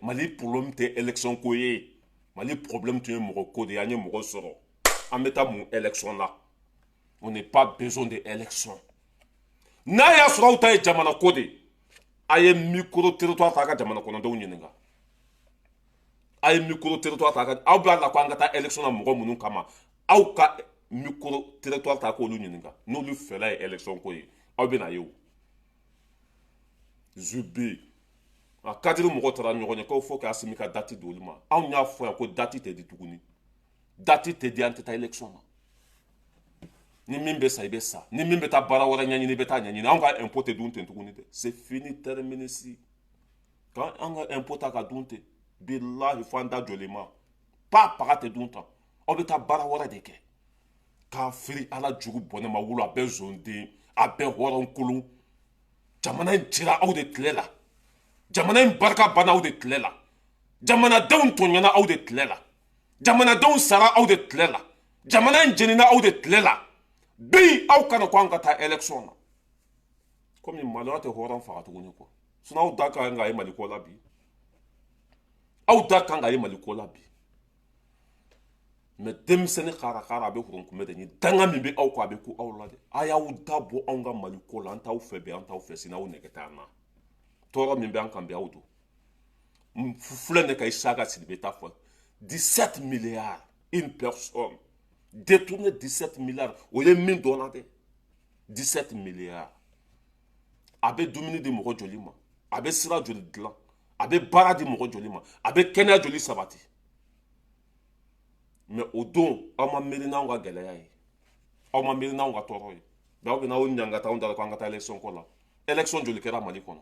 Mali problème tɛ élection ko ye. Mali problème tun ye mɔgɔ ko de ye. An ye mɔgɔ sɔrɔ, an bɛ taa mun élection la? On n'est pas besoin de élection. N'a y'a sɔrɔ aw ta ye jamana ko de ye, a ye micro trottoir ta, a ka jamana kɔnɔdenw ɲininka. A ye micro trottoir ta, ka aw b'a la ko an ka taa élection na mɔgɔ minnu kama, aw ka micro trottoir ta k'olu ɲininka n'olu fɛla ye élection ko ye. Aw bɛ na ye o zube. A kadiri mɔgɔw taara ɲɔgɔn ye ko faut que Asimi ka date di olu ma. Anw y'a fɔ yan ko date tɛ di tuguni, date tɛ di. An tɛ taa élection na. Ni min bɛ sa, i bɛ sa. Ni min bɛ taa baara wɛrɛ ɲɛɲini, i bɛ taa ɲɛɲini. Anw ka impôt tɛ dun ten tuguni dɛ. C'est fini, terminé. Si k'an an ka impôt ta ka dun ten, bilahi, fo an da jɔlen ma pa paga tɛ dun tan. Aw bɛ taa baara wɛrɛ de kɛ k'a firi. Ala jugu bɔnɛ ma wolo, a bɛɛ zonden, a bɛɛ hɔrɔnkolon. Jamana in cira aw de tile la, jamana in barika banna aw de tile la, jamanadenw tɔɲɔna aw de tile la, jamanadenw sara aw de tile la, jamana in jenina aw de tile la. Bi aw kana ko an ka taa élection na. Komi maloya tɛ hɔrɔn faga tuguni quoi. Sinon aw da kan ka ye Mali ko la bi, aw da kan ka ye Mali ko la bi. Mais denmisɛnnin karakara a bɛ hurunkunbɛ de ɲini. Danga min bɛ aw kɔ, a bɛ ku aw la dɛ. A y'aw da bɔ anw ka Mali ko la. An t'aw fɛ bi, an t'aw fɛ sini. Aw nɛgɛ t'an na. Tɔɔrɔ min bɛ an kan bi, aw don filɛ ne ka Isaka Sidibe ta fɔ. 17 milliards, une personne détourné 17 milliards, o ye min dɔnna dɛ. 17 milliards, a bɛ dumuni di mɔgɔ joli ma? A bɛ sira joli dilan? A bɛ baara di mɔgɔ joli ma? A bɛ kɛnɛya joli sabati? Mais o don, aw ma miiri n'anw ka gɛlɛya ye, aw ma miiri n'anw ka tɔɔrɔ ye. Mais aw bɛ n'aw ɲangata anw da la ko an ka taa élection ko la. Élection joli kɛra Mali kɔnɔ?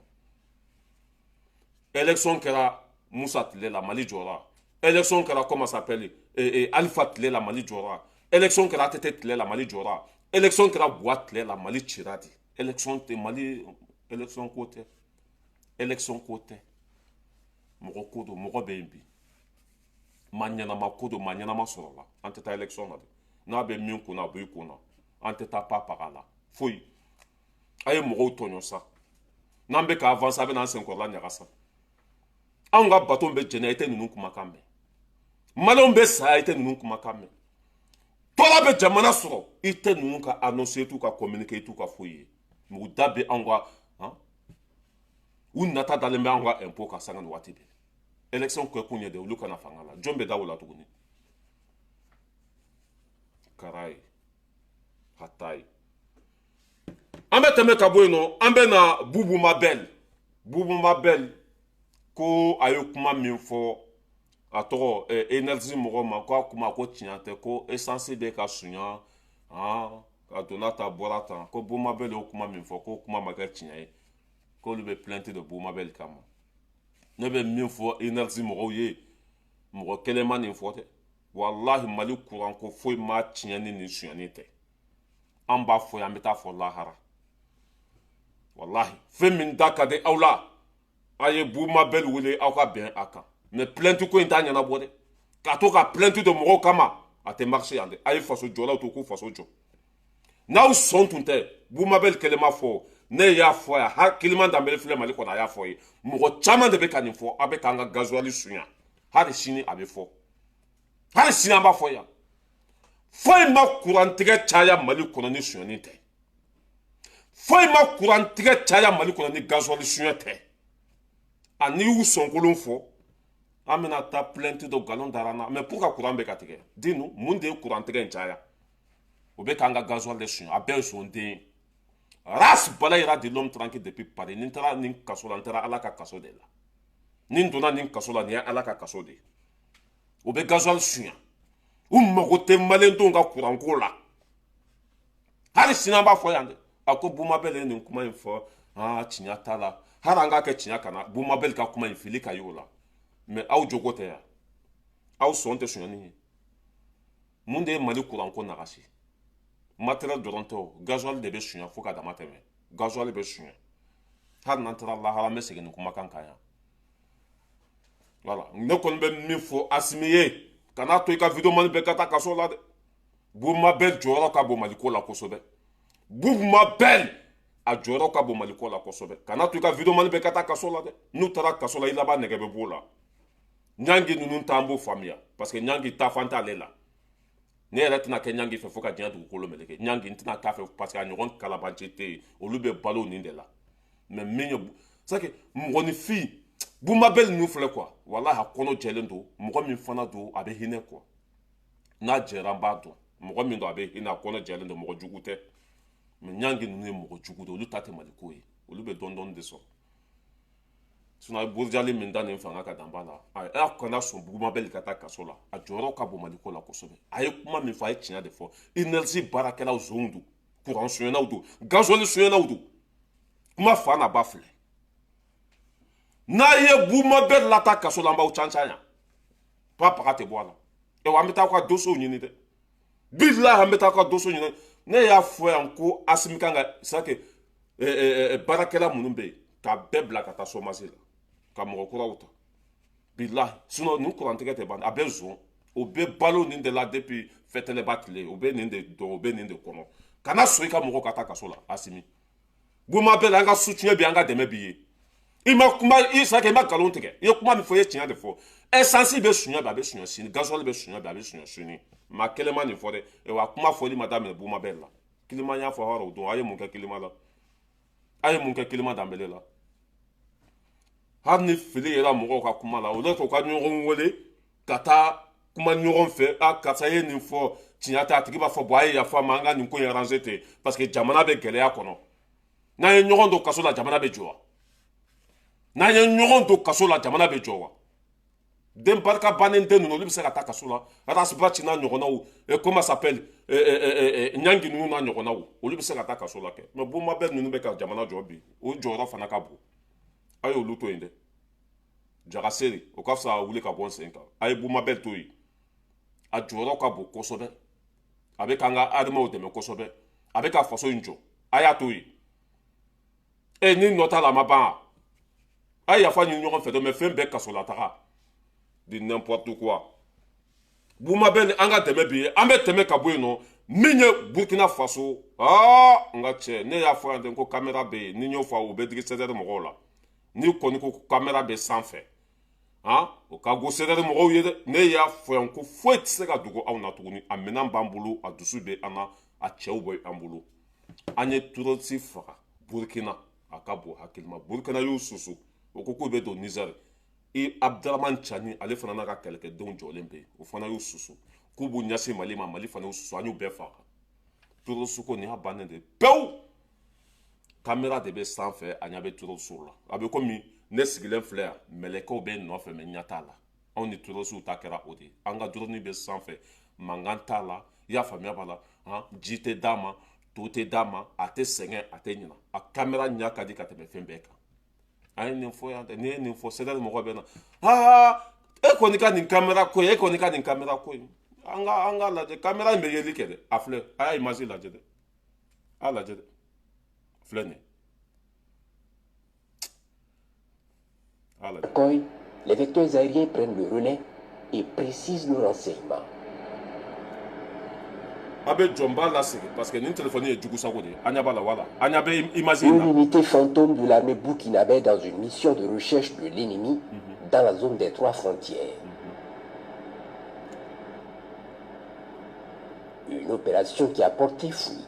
Élection kɛra Musa tile la, Mali jɔra. Élection kɛra, comment s'appelle, Alpha tile la, Mali jɔra. Élection kɛra ATT tile la, Mali jɔra. Élection kɛra Buwa tile la, Mali cira de. Élection tɛ Mali, élection ko tɛ, élection ko tɛ, mɔgɔ ko don. Mɔgɔ bɛ yen bi, maa ɲɛnama ko don, maa ɲɛnama sɔrɔla. An tɛ taa élection na dɛ. N'a bɛ min kunna, a b'i kunna. An tɛ taa pa paga la foyi. A ye mɔgɔw tɔɲɔ sa. N'an bɛ ka avancer, a bɛ n'an senkɔrɔla ɲaga sa. Anw ka bato bɛ jɛnɛ, i tɛ ninnu kumakan mɛn. Maliyɛnw bɛ saya, i tɛ ninnu kumakan mɛn. Tɔɔrɔ bɛ jamana sɔrɔ, i tɛ ninnu ka annoncer, i t'u ka communiquer, i t'u ka foyi ye. Mɔgɔ da bɛ anw ka han, u nata dalen bɛ anw ka impôt kan sanga ni waati bɛɛ. Élection kɛ kun ye de olu kana fanga la. Jɔn bɛ da o la tuguni? Kara ye hata ye. An bɛ tɛmɛ ka bɔ yen nɔ, an bɛ na Bubu Mabel. Bubu Mabel ko a ye kuma min fɔ, a tɔgɔ énergie mɔgɔw ma, ko a kuma ko tiɲɛ tɛ, ko essence bɛ ka sunya han, a donna ta bɔra tan, ko Bubu Mabel y'o kuma min fɔ, ko kuma ma kɛ tiɲɛ ye, k'olu bɛ plainte de Bubu Mabel kama. Ne bɛ min fɔ énergie mɔgɔw ye, mɔgɔ kelen ma nin fɔ dɛ. Walahi, Mali kuran ko foyi ma tiɲɛ ni nin sonyani tɛ. An b'a fɔ yan, an bɛ taa fɔ lahara. Walahi, fɛn min da ka di aw la, a ye Bubu Mabel wele, aw ka bɛn a kan. Mais plainte ko in t'a ɲɛnabɔ dɛ. K'a to ka plainte don mɔgɔw kama, a tɛ marcher yan dɛ. A ye faso jɔlaw to k'u faso jɔ. N'aw sɔn tun tɛ, Bubu Mabel kelen ma fɔ, ne y'a fɔ yan. Hakiliman Danbele filɛ Mali kɔnɔ, a y'a fɔ ye. Mɔgɔ caman de bɛ ka nin fɔ. A bɛ k'an ka gasoil sunya. Hali sini a bɛ fɔ, hali sini an b'a fɔ yan. Foyi ma kurantigɛ caya Mali kɔnɔ ni sonyani tɛ. Foyi ma kurantigɛ caya Mali kɔnɔ ni gasoil sunya tɛ. A n'i y'u sɔnkolon fɔ, an bɛna taa plainte dɔ nkalon dara an na. Mais pour ka kuran bɛ ka tigɛ, dis-nous, mun de ye kurantigɛ in caya? O bɛ k'an ka gasoil de sunya. A bɛɛ ye son den ye. Ras Balayira de l'homme tranquille depuis Paris. Ni n taara nin kaso la, n taara Ala ka kaso de la. Ni n donna nin kaso la, nin ye Ala ka kaso de ye. O bɛ gasoil sunya, u mago tɛ maliyɛndenw ka kuranko la. Hali sini an b'a fɔ yan dɛ. A ko Bubu Mabel ye nin kuma in fɔ, aa, tiɲɛ t'a la. Hali an k'a kɛ tiɲɛ kana, Bubu Mabel ka kuma in fili ka y'o la. Mais aw jogo tɛ yan, aw sɔn tɛ sonyani ye. Mun de ye Mali kuranko nagasi? Matériel dɔrɔn tɛ o, gasoil de bɛ sunya fo ka dama tɛmɛ. Gasoil bɛ sunya. Hali n'an taara lahara, an bɛ segin nin kumakan kan yan. Voilà, ne kɔni bɛ min fɔ Asimi ye, kan'a to i ka vidéoman bɛɛ ka taa kaso la dɛ. Bubu Mabel jɔyɔrɔ ka bon Maliko la kosɛbɛ. Bubu Mabel a jɔyɔrɔ ka bon Maliko la kosɛbɛ. Kan'a to i ka vidéoman bɛɛ ka taa kaso la dɛ. N'u taara kaso la, i laban nɛgɛ bɛ b'o la. Ɲangi ninnu t'an b'o faamuya, parce que ɲangi taafan t'ale la. Ne yɛrɛ tɛna kɛ ɲangi fɛ fo ka diɲɛ dugukolo meleke. Ɲangi n tɛna k'a fɛ, parce que a ɲɔgɔn kalabanci tɛ yen. Olu bɛ balo nin de la. Mais min ye, c'est que mɔgɔninfin, Bubu Mabel ninnu filɛ quoi, walahi, a kɔnɔ jɛlen don. Mɔgɔ min fana don, a bɛ hinɛ quoi. N'a jɛra, an b'a dɔn mɔgɔ min don, a bɛ hinɛ, a kɔnɔ jɛlen don, mɔgɔ jugu tɛ. Mais ɲangi ninnu ye mɔgɔ jugu de, olu ta tɛ Maliko ye, olu bɛ dɔɔni dɔɔni de sɔrɔ. Sinon a ye burujali min da nin fanga ka danba la, a kana sɔn Bubu Mabel ka taa kaso la. A jɔyɔrɔ ka bon Maliko la kosɛbɛ. A ye kuma min fɔ, a ye tiɲɛ de fɔ. Énergie baarakɛlaw zonw don, kuran sonyɛnaw don, gasoil sonyɛnaw don. Kuma fa n'a ba filɛ. N'a ye Bubu Mabel lataa kaso la, an b'aw can can yan, pa paga tɛ bɔ a la. Ewa, an bɛ taa aw ka dossier ɲini dɛ. Bilahi, an bɛ taa aw ka dossier ɲini. Ne y'a fɔ yan ko Asimi kan ka, c'est que baarakɛla minnu bɛ yen, k'a bɛɛ bila ka taa chômage la, ka mɔgɔ kuraw ta. Bilahi, sinon nin kurantigɛ tɛ ban. A bɛ zon, o bɛ balo nin de la depuis fɛtɛlɛba tile. O bɛ nin de dɔn, o bɛ nin de kɔnɔ. Kana sɔn i ka mɔgɔ ka taa kaso la. Asimi, Bubu Mabel, an ka soutien bi, an ka dɛmɛ b'i ye. I ma kuma i sa kɛ, i ma nkalon tigɛ. I ye kuma min fɔ, i ye tiɲɛ de fɔ. Essence bɛ sunya bi, a bɛ sunya sini. Gasoil bɛ sunya bi, a bɛ sunya sini. Maa kelen ma nin fɔ dɛ. Wa kuma fɔli ma daminɛ Bubu Mabel la. Kilima y'a fɔ hɔrɔn o don. A ye mun kɛ kilima la? A ye mun kɛ kilima Danbele la? Hali ni fili yera mɔgɔw ka kuma la, o de to ka ɲɔgɔn wele ka taa kuma ɲɔgɔn fɛ. A karisa ye nin fɔ, tiɲɛ tɛ. A tigi b'a fɔ, bon, a ye yafa ma, an ka nin ko in arranger ten, parce que jamana bɛ gɛlɛya kɔnɔ. N'an ye ɲɔgɔn don kaso la, jamana bɛ jɔ wa? N'an ye ɲɔgɔn don kaso la, jamana bɛ jɔ wa? Den barika bannen den ninnu, olu bɛ se ka taa kaso la. Arasiba ci n'a ɲɔgɔnnaw, comment s'appelle, ɲangi ninnu n'a ɲɔgɔnnaw, olu bɛ se ka taa kaso la kɛ. Mais Bubu Mabel ninnu bɛ ka jamana jɔ bi, o jɔyɔrɔ fana ka bon. A y'olu to yen dɛ. Jagaseri o ka fisa wuli ka bɔ n sen kan. A ye Bumabel to yen, a jɔyɔrɔ ka bon kosɛbɛ, a bɛ k'an ka armɛw dɛmɛ kosɛbɛ, a bɛ ka faso in jɔ, a y'a to yen. E ni nɔ t'a la a ma ban wa? A ye yafa ɲini ɲɔgɔn fɛ dɛ, mais fɛn bɛɛ kasolataga di n'importe quoi. Bumabel an ka dɛmɛ bi ye, an bɛ tɛmɛ ka bɔ yen nɔ. Min ye Burkina Faso, aa n ka cɛ, ne y'a fɔ yan ten ko caméra bɛ yen, ni n y'o fɔ o bɛ digi CDR mɔgɔw la. N'i kɔni ko caméra bɛ sanfɛ, han, o ka go CDR mɔgɔw ye dɛ. Ne y'a fɔ yan ko foyi tɛ se ka dogo aw na tuguni. A minɛn b'an bolo, a dusu bɛ an na, a cɛw bɛ an bolo. An ye terroriste faga Burkina, a ka bon hakili ma. Burkina y'u susu, o ko k'u bɛ don Niger. I Abdramane Tiani, ale fana n'a ka kɛlɛkɛdenw jɔlen bɛ yen, o fana y'u susu k'u b'u ɲɛsin Mali ma, Mali fana y'u susu, an y'u bɛɛ faga. Terroriste ko nin y'a bannen de pewu. Caméra de bɛ sanfɛ, a ɲɛ bɛ terroriste la. A bɛ komi ne sigilen filɛ yan, mɛlɛkɛw bɛ n nɔfɛ, mais ɲɛ t'a la. Anw ni terroriste ta kɛra o de ye. An ka drone bɛ sanfɛ, mankan t'a la, i y'a faamuya b'a la, han, ji tɛ d'a ma, to tɛ d'a ma, a tɛ sɛgɛn, a tɛ ɲina. A caméra ɲɛ ka di ka tɛmɛ fɛn bɛɛ kan. An ye nin fɔ yan dɛ, n'i ye nin fɔ CDR mɔgɔ bɛ na, aa e kɔni ka nin caméra ko ye, e kɔni ka nin caméra ko ye. An ka lajɛ, caméra in bɛ yeli kɛ dɛ, a filɛ, a y'a image lajɛ dɛ, a lajɛ dɛ, filɛ nin ye. Koy, les vecteurs aériens prennent le relais et précisent le renseignement. Parce que téléphone est Une unité fantôme de l'armée burkinabé dans une mission de recherche de l'ennemi dans la zone des trois frontières. Une opération qui a porté fruit.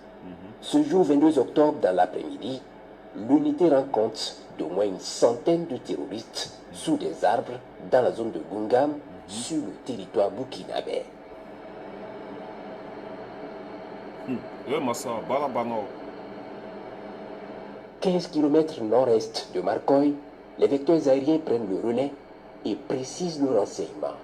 Ce jour 22 octobre dans l'après-midi, l'unité rend compte d'au moins une centaine de terroristes sous des arbres dans la zone de Gungam, sur le territoire burkinabé. Oui, massa, barabano. 15 km nord-est de Markoye, les vecteurs aériens prennent le relais et précisent le renseignement.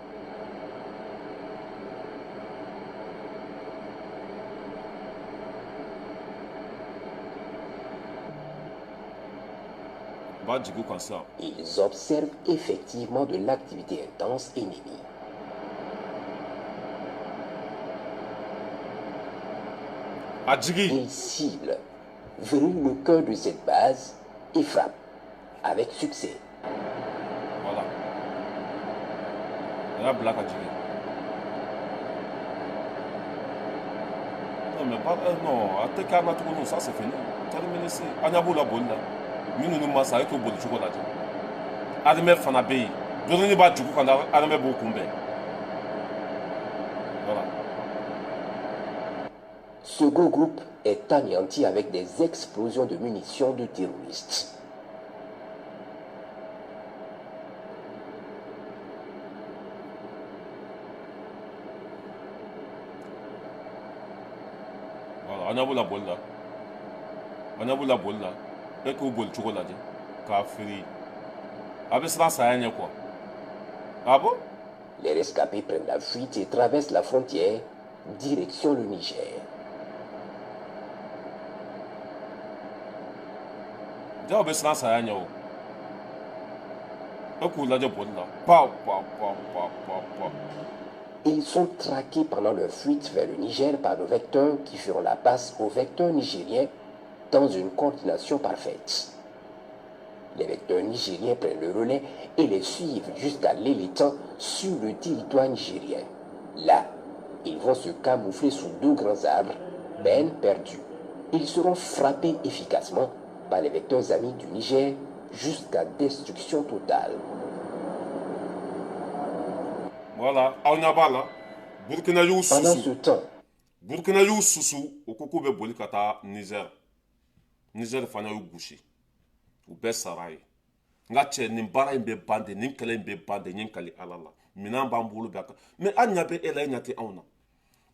Ils observent effectivement de l'activité intense ennemie. Ils ciblent, verrouillent le cœur de cette base et frappent avec succès. Voilà. Non, mais pas, non, ça c'est fini. Terminé, c'est. Minnu ma sa e t'o boli cogo lajɛ. Armée fana bɛ yen, dɔnni b'a jugu kan, armée b'o kunbɛn. Voilà. Ce gros groupe est anéanti avec des explosions de munitions de terroristes. Voilà, an b'u la boli la. An b'u la boli la. E k'u boli cogo lajɛ k'a firi. A bɛ siran saya ɲɛ quoi. Ah bon? Les rescapés prennent la fuite et traversent la frontière, direction le Niger. Jaw bɛ siran saya ɲɛ o. E k'u lajɛ boli la. Pa pa pa pa pa pa. Ils sont traqués pendant leur fuite vers le Niger par nos vecteurs qui feront la passe aux vecteurs nigériens dans une coordination parfaite. Les vecteurs nigériens prennent le relais et les suivent jusqu'à l'Élétan sur le territoire nigérien. Là, ils vont se camoufler sous deux grands arbres, peine perdue. Ils seront frappés efficacement par les vecteurs amis du Niger jusqu'à destruction totale. Voilà, on a Burkina y'u Pendant ce temps, Burkina y'u susu, o ko k'u bɛ boli ka taa Niger. Niger fana y'u gosi. U bɛɛ sara ye. N ka cɛ, nin baara in bɛ ban de, nin kɛlɛ in bɛ ban de, n ye n kali Ala la. Minɛn b'an bolo bɛɛ kan. Mais an ɲɛ bɛ e la, e ɲɛ tɛ anw na.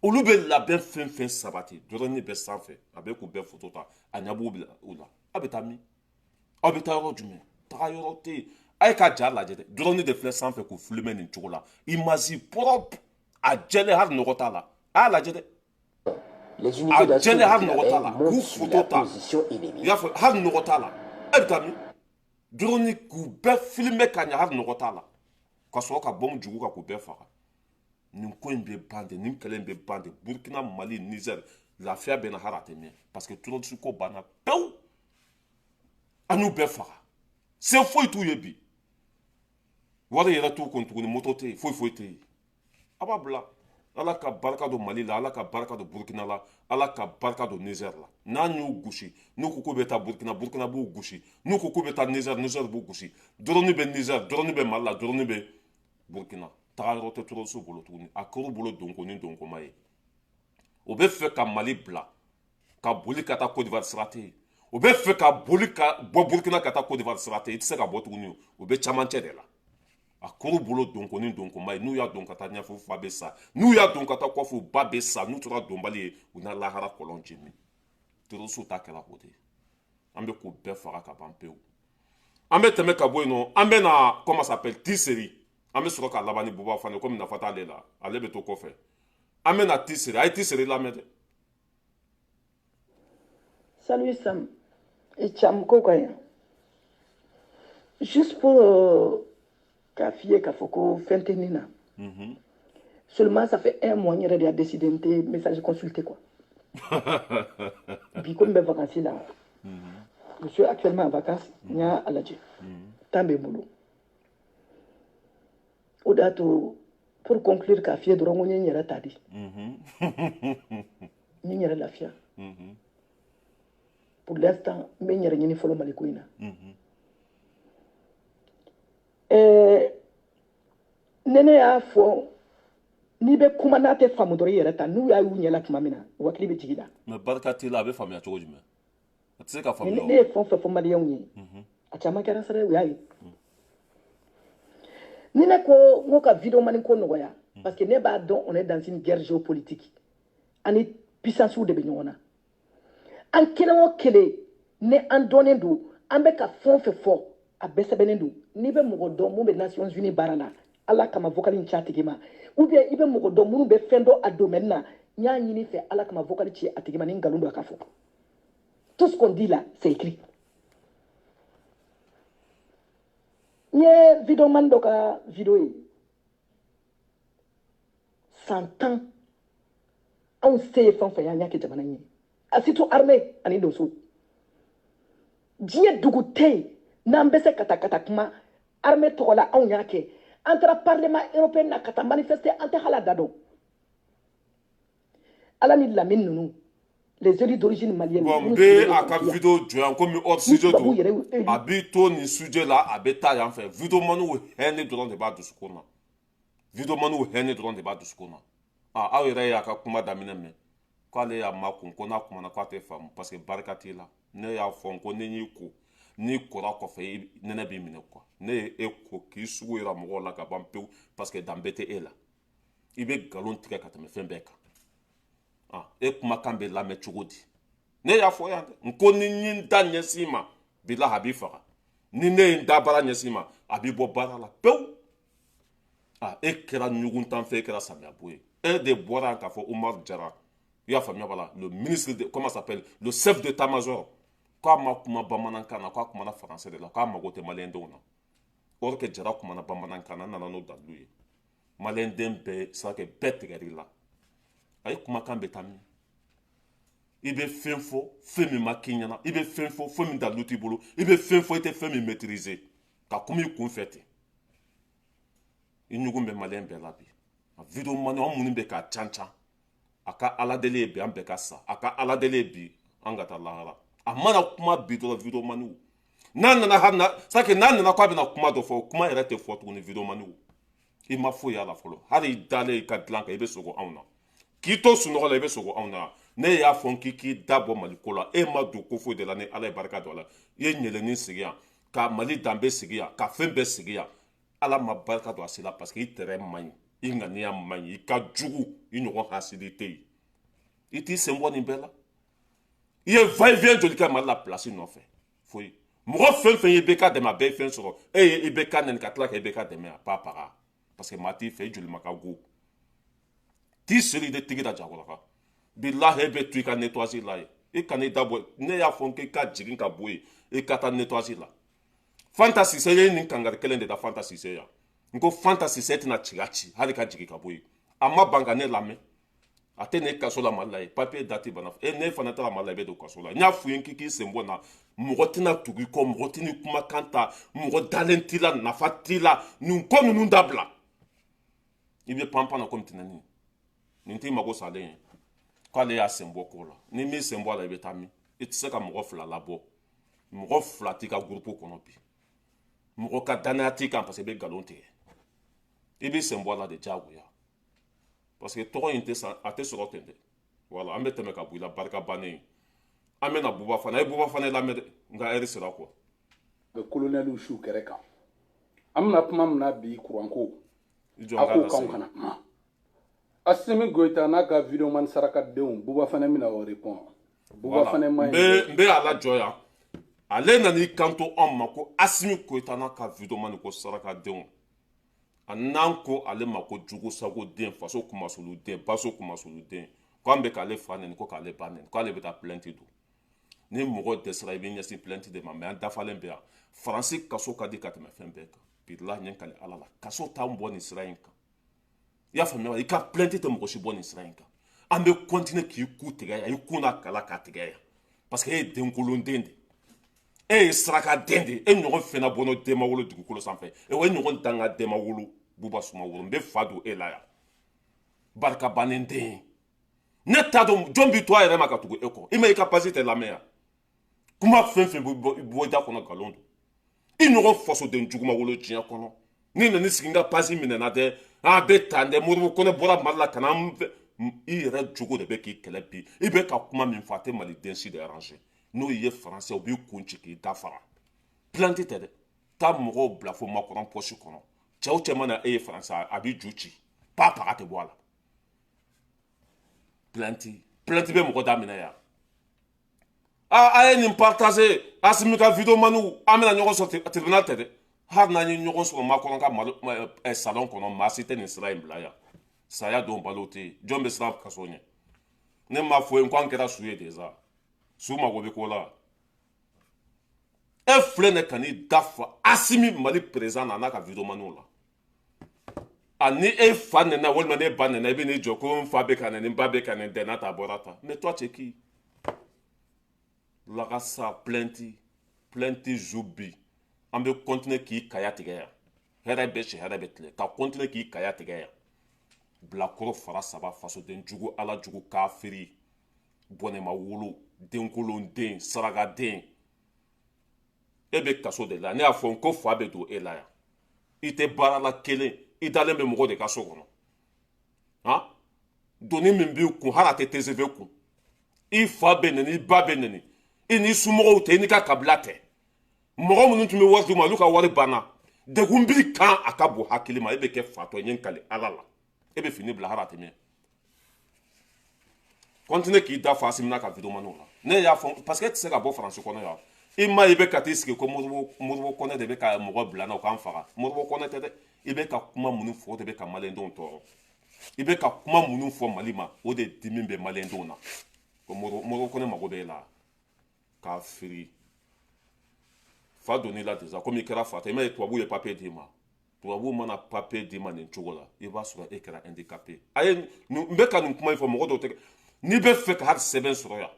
Olu bɛ labɛn fɛn fɛn sabati, dɔrɔn bɛ sanfɛ, a bɛ k'u bɛɛ foto ta, a ɲɛ b'u u la. Aw bɛ taa min? Aw bɛ taa yɔrɔ jumɛn? Taga yɔrɔ tɛ yen. A ye ka ja lajɛ dɛ. Dɔrɔn de filɛ sanfɛ k'u filmer nin cogo la. Image propre, a jɛlen, hali nɔgɔ t'a la. A y'a lajɛ dɛ. Les unités d'assaut burkinabè montent sur la position ennemie. I y'a fɔ hali nɔgɔ t'a la. E bɛ taa min? Drone k'u bɛɛ filmer ka ɲɛ, hali nɔgɔ t'a la. Ka sɔrɔ ka bombe jugu kan k'u bɛɛ faga. Nin ko in bɛ ban de, nin kɛlɛ in bɛ ban de. Burkina, Mali, Niger, lafiya bɛ na hali a tɛ mɛn, parce que terroriste ko banna pewu. An y'u bɛɛ faga, se foyi t'u ye bi, wari yɛrɛ t'u kun tuguni, moto tɛ yen, foyi foyi tɛ yen. A b'a bila. Ala ka barika don Mali la, Ala ka barika don Burkina la, Ala ka barika don Niger la. N'an y'u gosi, n'u ko k'u bɛ taa Burkina, Burkina b'u gosi. N'u ko k'u bɛ taa Niger, Niger b'u gosi. Drone bɛ Niger, drone bɛ Mali la, drone bɛ Burkina. Taga yɔrɔ tɛ terroriste bolo tuguni. A kɛr'u bolo donko ni donkoma ye. O bɛ fɛ ka Mali bila ka boli ka taa Côte d'Ivoire, sira tɛ yen. O bɛ fɛ ka boli ka bɔ Burkina ka taa Côte d'Ivoire, sira tɛ yen. I tɛ se ka bɔ tuguni, o bɛ camancɛ de la. A kɛr'u bolo donko ni donkoma ye. N'u y'a don ka taa ɲɛfɛ, u fa bɛ sa. N'u y'a don ka taa kɔfɛ, u ba bɛ sa. N'u tora donbali ye, u na lahara kɔlɔn ji min. Terroriste ta kɛra o de ye. An bɛ k'u bɛɛ faga ka ban pewu. An bɛ tɛmɛ ka bɔ yen nɔ, an bɛ na, comment ça s'appelle, Tiseri. An bɛ sɔrɔ ka laban ni Buba Fane, komi nafa t'ale la, ale bɛ to kɔfɛ. An bɛ na Tiseri, a ye Tiseri lamɛn dɛ. Salut Sam et Cham Kokaya. Juste pour k'a f'i ye k'a fɔ ko fɛn tɛ ne na. Seulement ça fait un mois n yɛrɛ de y'a décidé n tɛ message consulter quoi. Bi komi n bɛ vacances la. Je suis actuellement en vacances, n y'a lajɛ. Temps bɛ n bolo. O de y'a to, pour conclure, k'a f'i ye dɔrɔn ko n ye n yɛrɛ ta de. N ye n yɛrɛ lafiya. Pour l'instant, n bɛ n yɛrɛ ɲini fɔlɔ Maliko in na. Ne y'a fɔ, n'i bɛ kuma n'a tɛ faamu dɔrɔn, i yɛrɛ ta. N'u y'a y'u ɲɛ la tuma min na, u hakili bɛ jigin i la. Mais barika t'i la, a bɛ faamuya cogo jumɛn? A tɛ se ka faamuya. Ne ye fɛn o fɛn fɔ maliyɛnw ye, a caman kɛra sara ye, u y'a ye. Ni ne ko n ko ka vidéoman ko nɔgɔya, parce que ne b'a dɔn, on est dans une guerre géopolitique, ani puissance de bɛ ɲɔgɔn na. An kelen o kelen ni an dɔnnen don, an bɛ ka fɛn o fɛn fɔ, a bɛɛ sɛbɛnnen don. N'i bɛ mɔgɔ dɔn mun bɛ Nations Unies baara la, Ala kama, vocal in ci a tigi ma. Ou bien i bɛ mɔgɔ dɔn minnu bɛ fɛn dɔn a domaine na, n y'a ɲini fɛ, Ala kama, vocal ci a tigi ma. Ni nkalon don, a ka fɔ. Tout ce qu'on dit là, c'est écrit. N ye vidéoman dɔ ka vidéo ye. San 10, anw se ye fɛn o fɛn ye, an y'a kɛ jamana in ye, a surtout armée ani donso. Diɲɛ dugu tɛ yen n'an bɛ se ka taa ka taa kuma armée tɔgɔ la, anw y'a kɛ. An taara Parlement européen na ka taa manifester, an tɛ hali a da dɔn. Ala ni Lamine ninnu, les élus d'origine malienne. Bon, n bɛ a ka vidéo jɔ yan komi hors sujet don. A b'i to nin sujet la, a bɛ taa yan fɛ. Vidéomaniw hɛnɛ dɔrɔn de b'a dusukun na, vidéomaniw hɛnɛ dɔrɔn de b'a dusukun na. A aw yɛrɛ y'a ka kuma daminɛ mɛn k'ale y'a makun ko n'a kumana k'a tɛ faamu, parce que barika t'i la. Ne y'a fɔ n ko ni y'i ko, n'i kora kɔfɛ, nɛnɛ b'i minɛ quoi. Ne ye e ko k'i sugu yira mɔgɔw la ka ban pewu, parce que danbe tɛ e la. I bɛ nkalon tigɛ ka tɛmɛ fɛn bɛɛ kan. Ah, e kumakan bɛ lamɛn cogo di? Ne y'a fɔ yan dɛ, n ko ni n ye n da ɲɛsin ma, bilahi, a b'i faga. Ni ne ye n da baara ɲɛsin ma, a b'i bɔ baara la pewu. Ah, e kɛra ɲuguntan fɛ, e kɛra samiyabo ye. E de bɔra yan k'a fɔ Umaru Jara, i y'a faamuya b'a la, le ministre de, comment s'appelle, le chef d'état-major, k'a ma kuma bamanankan na, k'a kumana français de la, k'a mago tɛ maliyɛndenw na. Or que Jara kumana bamanankan na, n nana n'o dalilu ye. Maliyɛnden bɛɛ saraka bɛɛ tigɛr'i la. A ye kumakan bɛ taa min, i bɛ fɛn fɔ, fɛn min ma k'i ɲɛna, i bɛ fɛn fɔ, fɛn min dalilu t'i bolo, i bɛ fɛn fɔ, i tɛ fɛn min maîtriser, ka kuma i kun fɛ ten. I ɲugun bɛ maliyɛn bɛɛ la bi. A vidéo mani, an minnu bɛ k'a can can, a ka Ala deli ye bi, an bɛɛ ka sa. A ka Ala deli ye bi, an ka taa lahara. A mana kuma bi dɔrɔn, vidéo maniw n'a nana, hali na sake n'a nana k'a bɛna kuma dɔ fɔ, kuma yɛrɛ tɛ fɔ tuguni. Vidéo maniw, i ma foyi y'a la fɔlɔ. Hali i dalen i ka dilan kan, i bɛ sogo anw na. K'i to sunɔgɔ la, i bɛ sogo anw na. Ne y'a fɔ k'i k'i da bɔ Maliko la, e ma don ko foyi de la. Ni Ala ye barika don a la, i ye ɲɛlɛnni sigi yan, ka Mali danbe sigi yan, ka fɛn bɛɛ sigi yan. Ala ma barika don a si la, parce que i tɛrɛ man ɲi, i ŋaniya man ɲi, i ka jugu, i ɲɔgɔn hasidi tɛ yen. I t'i sen bɔ nin bɛɛ la. I ye va et vient joli kɛ Mali la place nɔfɛ? Foyi. Mɔgɔ fɛn fɛn ye IBK dɛmɛ, a bɛɛ ye fɛn sɔrɔ. E ye IBK nɛni ka tila ka IBK dɛmɛ, a pa paga, parce que maa t'i fɛ, i joli ma ka go t'i seli de tigi da jakɔrɔ kan. Bilahi, e bɛ to i ka nettoyage la yen, i kan'i da bɔ. Ne y'a fɔ k'i ka jigin ka bɔ yen, i ka taa nettoyage la. Fanta Sise ye nin kangari kelen de da Fanta Sise yan. N ko Fanta Sise tɛna ci ka ci hali ka jigin ka bɔ yen. A ma ban ka ne lamɛn, a tɛ ne kaso la Mali la ye. Papier date banna e ne fana taara Mali la, i bɛ don kaso la. N y'a f'u ye k'i k'i sen bɔ n na. Mɔgɔ tɛna tugu i kɔ, mɔgɔ tɛn'i kumakan ta, mɔgɔ dalen t'i la, nafa t'i la. Nin ko ninnu dabila, i bɛ panpan na komi tɛnɛnin. Nin t'i mago salen ye k'ale y'a sen bɔ ko la. Ni min sen bɔ a la, i bɛ taa min? I tɛ se ka mɔgɔ fila labɔ, mɔgɔ fila t'i ka groupe kɔnɔ bi, mɔgɔ ka danaya t'i kan, parce que i bɛ nkalon tigɛ. I b'i sen bɔ a la de diyagoya, parce que tɔgɔ in tɛ san, a tɛ sɔrɔ ten dɛ. Voilà, an bɛ tɛmɛ ka bɔ i la. Barika bannen, an bɛna Buba fana. A ye Buba fana lamɛn dɛ, nka ɛri sera quoi. Bɛ kolonɛliw su kɛrɛ kan. An bɛna kuma min na bi, kuranko. I jɔ a n k'a ko lasegin. K'anw kana kuma. Asimi Goyita n'a ka videoman sarakadenw, Buba fana bɛna o répond. Buba Voilà. fana ma N ɲi bɛ dɛ. n bɛ a lajɔ yan. Ale nan'i kanto anw ma ko Asimi Goyita n'a ka videomani ko sarakadenw, a n'an ko ale ma ko jugusagoden, faso kumasoluden, baso kumasoluden, ko an bɛ k'ale fa nɛni, ko k'ale ba nɛni, k'ale bɛ taa plainte don. Ni mɔgɔ dɛsɛra, i bɛ ɲɛsin plainte de ma. Mais an dafalen bɛ yan. Faransi kaso ka di ka tɛmɛ fɛn bɛɛ kan. Bilahi, ɲɛ kale Ala la, kaso t'an bɔ nin sira in kan. I y'a faamuya wa? I ka plainte tɛ mɔgɔ si bɔ nin sira in kan. An bɛ continuer k'i ku tigɛ yan, i kun n'a kala k'a tigɛ yan, parce que e ye denkolonden de, e ye sarakaden de, e ɲɔgɔn fɛnna bɔnɔ den ma wolo dugukolo sanfɛ. E o e ɲɔgɔn danga den ma wolo. Buba Sumaworo, n bɛ fa don e la yan, barika bannen den. Ne t'a dɔn jɔn b'i to a yɛrɛ ma ka tugu e kɔ. I ma i ka pasi tɛ lamɛn yan. Kuma fɛn fɛn bɛ bɔ i da kɔnɔ, nkalon don. I ɲɔgɔn fasoden jugu ma wolo diɲɛ kɔnɔ. Ni nana sigi n ka pasi minɛna dɛ, an bɛ tan dɛ. Moribo Kɔnɛ bɔra Mali la ka na an fɛ. I yɛrɛ jogo de bɛ k'i kɛlɛ bi. I bɛ ka kuma min fɔ, a tɛ maliden si de arranger. N'o ye faransɛ, u b'i kun ci k'i da fara. Plainte tɛ dɛ, taa mɔgɔw bila fo Macron poche kɔnɔ. Cɛw cɛ mana e ye faransɛ, a b'i ju ci pa paga tɛ bɔ a la. Plainte, plainte bɛ mɔgɔ da minɛ yan. A ye nin partager. Asimi ka vidéo maniw, an bɛna ɲɔgɔn sɔrɔ tribunal tɛ dɛ. Hali n'an ye ɲɔgɔn sɔrɔ Macron ka malo salon kɔnɔ, maa si tɛ nin sira in bila yan. Saya don balo tɛ yen, jɔn bɛ siran kaso ɲɛ? Ne m'a fɔ ye ko an kɛra su ye déjà, su mago bɛ ko la. E filɛ nin ka n'i da fa Asimi Mali président na, a n'a ka vidéo maniw la. A ni e fa nɛna walima ne ba nɛna, i bɛ n'i jɔ ko n fa bɛ ka nɛni, n ba bɛ ka nɛni, dɛnna ta bɔra ta. Mais toi, tu es qui? Lagasa plainte, plainte joue bi. An bɛ continuer k'i kaya tigɛ yan. Hɛrɛ bɛ si, hɛrɛ bɛ tile ka continuer k'i kaya tigɛ yan. Bilakoro fara saba, fasoden jugu, Ala jugu, kafiri, bɔnɛma wolo, denkolonden, sarakaden. E bɛ kaso de la. Ne y'a fɔ n ko fa bɛ don e la yan. I tɛ baara la kelen, i dalen bɛ mɔgɔ de ka so kɔnɔ. Han, doni min b'i kun, hali a tɛ TGV kun. I fa bɛ nɛni, i ba bɛ nɛni, i ni somɔgɔw tɛ, i n'i ka kabila tɛ. Mɔgɔ minnu tun bɛ wari d'u ma, olu ka wari banna. Degun b'i kan, a ka bon hakili ma. E bɛ kɛ fatɔ ye, n ye n kali Ala la. E bɛ fini bila hali a tɛ mɛn. Continuer k'i da fa Asimi n'a ka vidéo maniw la. Ne y'a fɔ parce que e tɛ se ka bɔ Faransi kɔnɔ yan. I ma ye, i bɛ ka t'i sigi ko Moribo Kɔnɛ de bɛ ka mɔgɔ bila n na, o k'an faga. Moribo Kɔnɛ tɛ dɛ. I bɛ ka kuma minnu fɔ, o de bɛ ka maliyɛndenw tɔɔrɔ. I bɛ ka kuma minnu fɔ Mali ma, o de dimi bɛ maliyɛndenw na. Ko Moribo Kɔnɛ mago bɛ e la k'a firi fa donn'i la déjà, komi i kɛra fatɔ. I ma ye, tubabuw ye papier d'i ma. Tubabuw mana papier d'i ma nin cogo la, i b'a sɔrɔ e kɛra handicapé. A ye n bɛ ka nin kuma in fɔ, mɔgɔ dɔw tɛ. N'i bɛ fɛ ka hali sɛbɛn sɔrɔ yan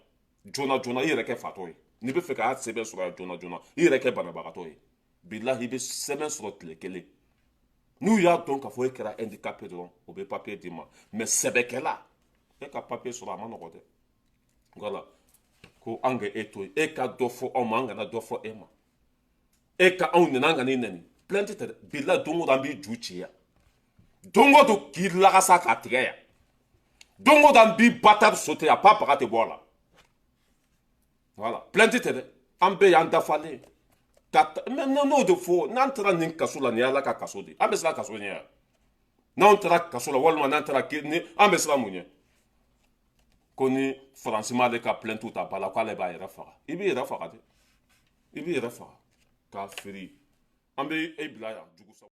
joona joona, i yɛrɛ kɛ fatɔ ye. N'i bɛ fɛ ka hali sɛbɛn sɔrɔ yan joona joona, i yɛrɛ kɛ banabagatɔ ye. Bilahi, i bɛ sɛbɛn sɔrɔ tile kelen. N'u y'a dɔn k'a fɔ e kɛra handicapé dɔrɔn, o bɛ papier d'i ma. Mais sɛbɛkɛla, e ka papier sɔrɔ a ma nɔgɔ dɛ. Voilà, ko an ka e to yen, e ka dɔ fɔ anw ma, an kana dɔ fɔ e ma. E ka anw nɛni, an kana e nɛni. Plainte tɛ dɛ. Bilahi, don o don an b'i ju ci yan, don o don k'i lagasa k'a tigɛ yan, don o don an b'i bata sauter yan, pa paga tɛ bɔ a la. Voilà, plainte tɛ dɛ. An bɛɛ y'an dafalen ka mais n'o de fɔ, n'an taara nin kaso la, nin ye Ala ka kaso de ye. An bɛ siran kaso ɲɛ yan. N'anw taara kaso la, walima n'an taara ni an bɛ siran mun ɲɛ? Ko ni Faransi m'ale ka plainte ta ba la, k'ale b'a yɛrɛ faga. I b'i yɛrɛ faga dɛ, i b'i yɛrɛ faga k'a firi. An bɛ e bila yan jugu sago.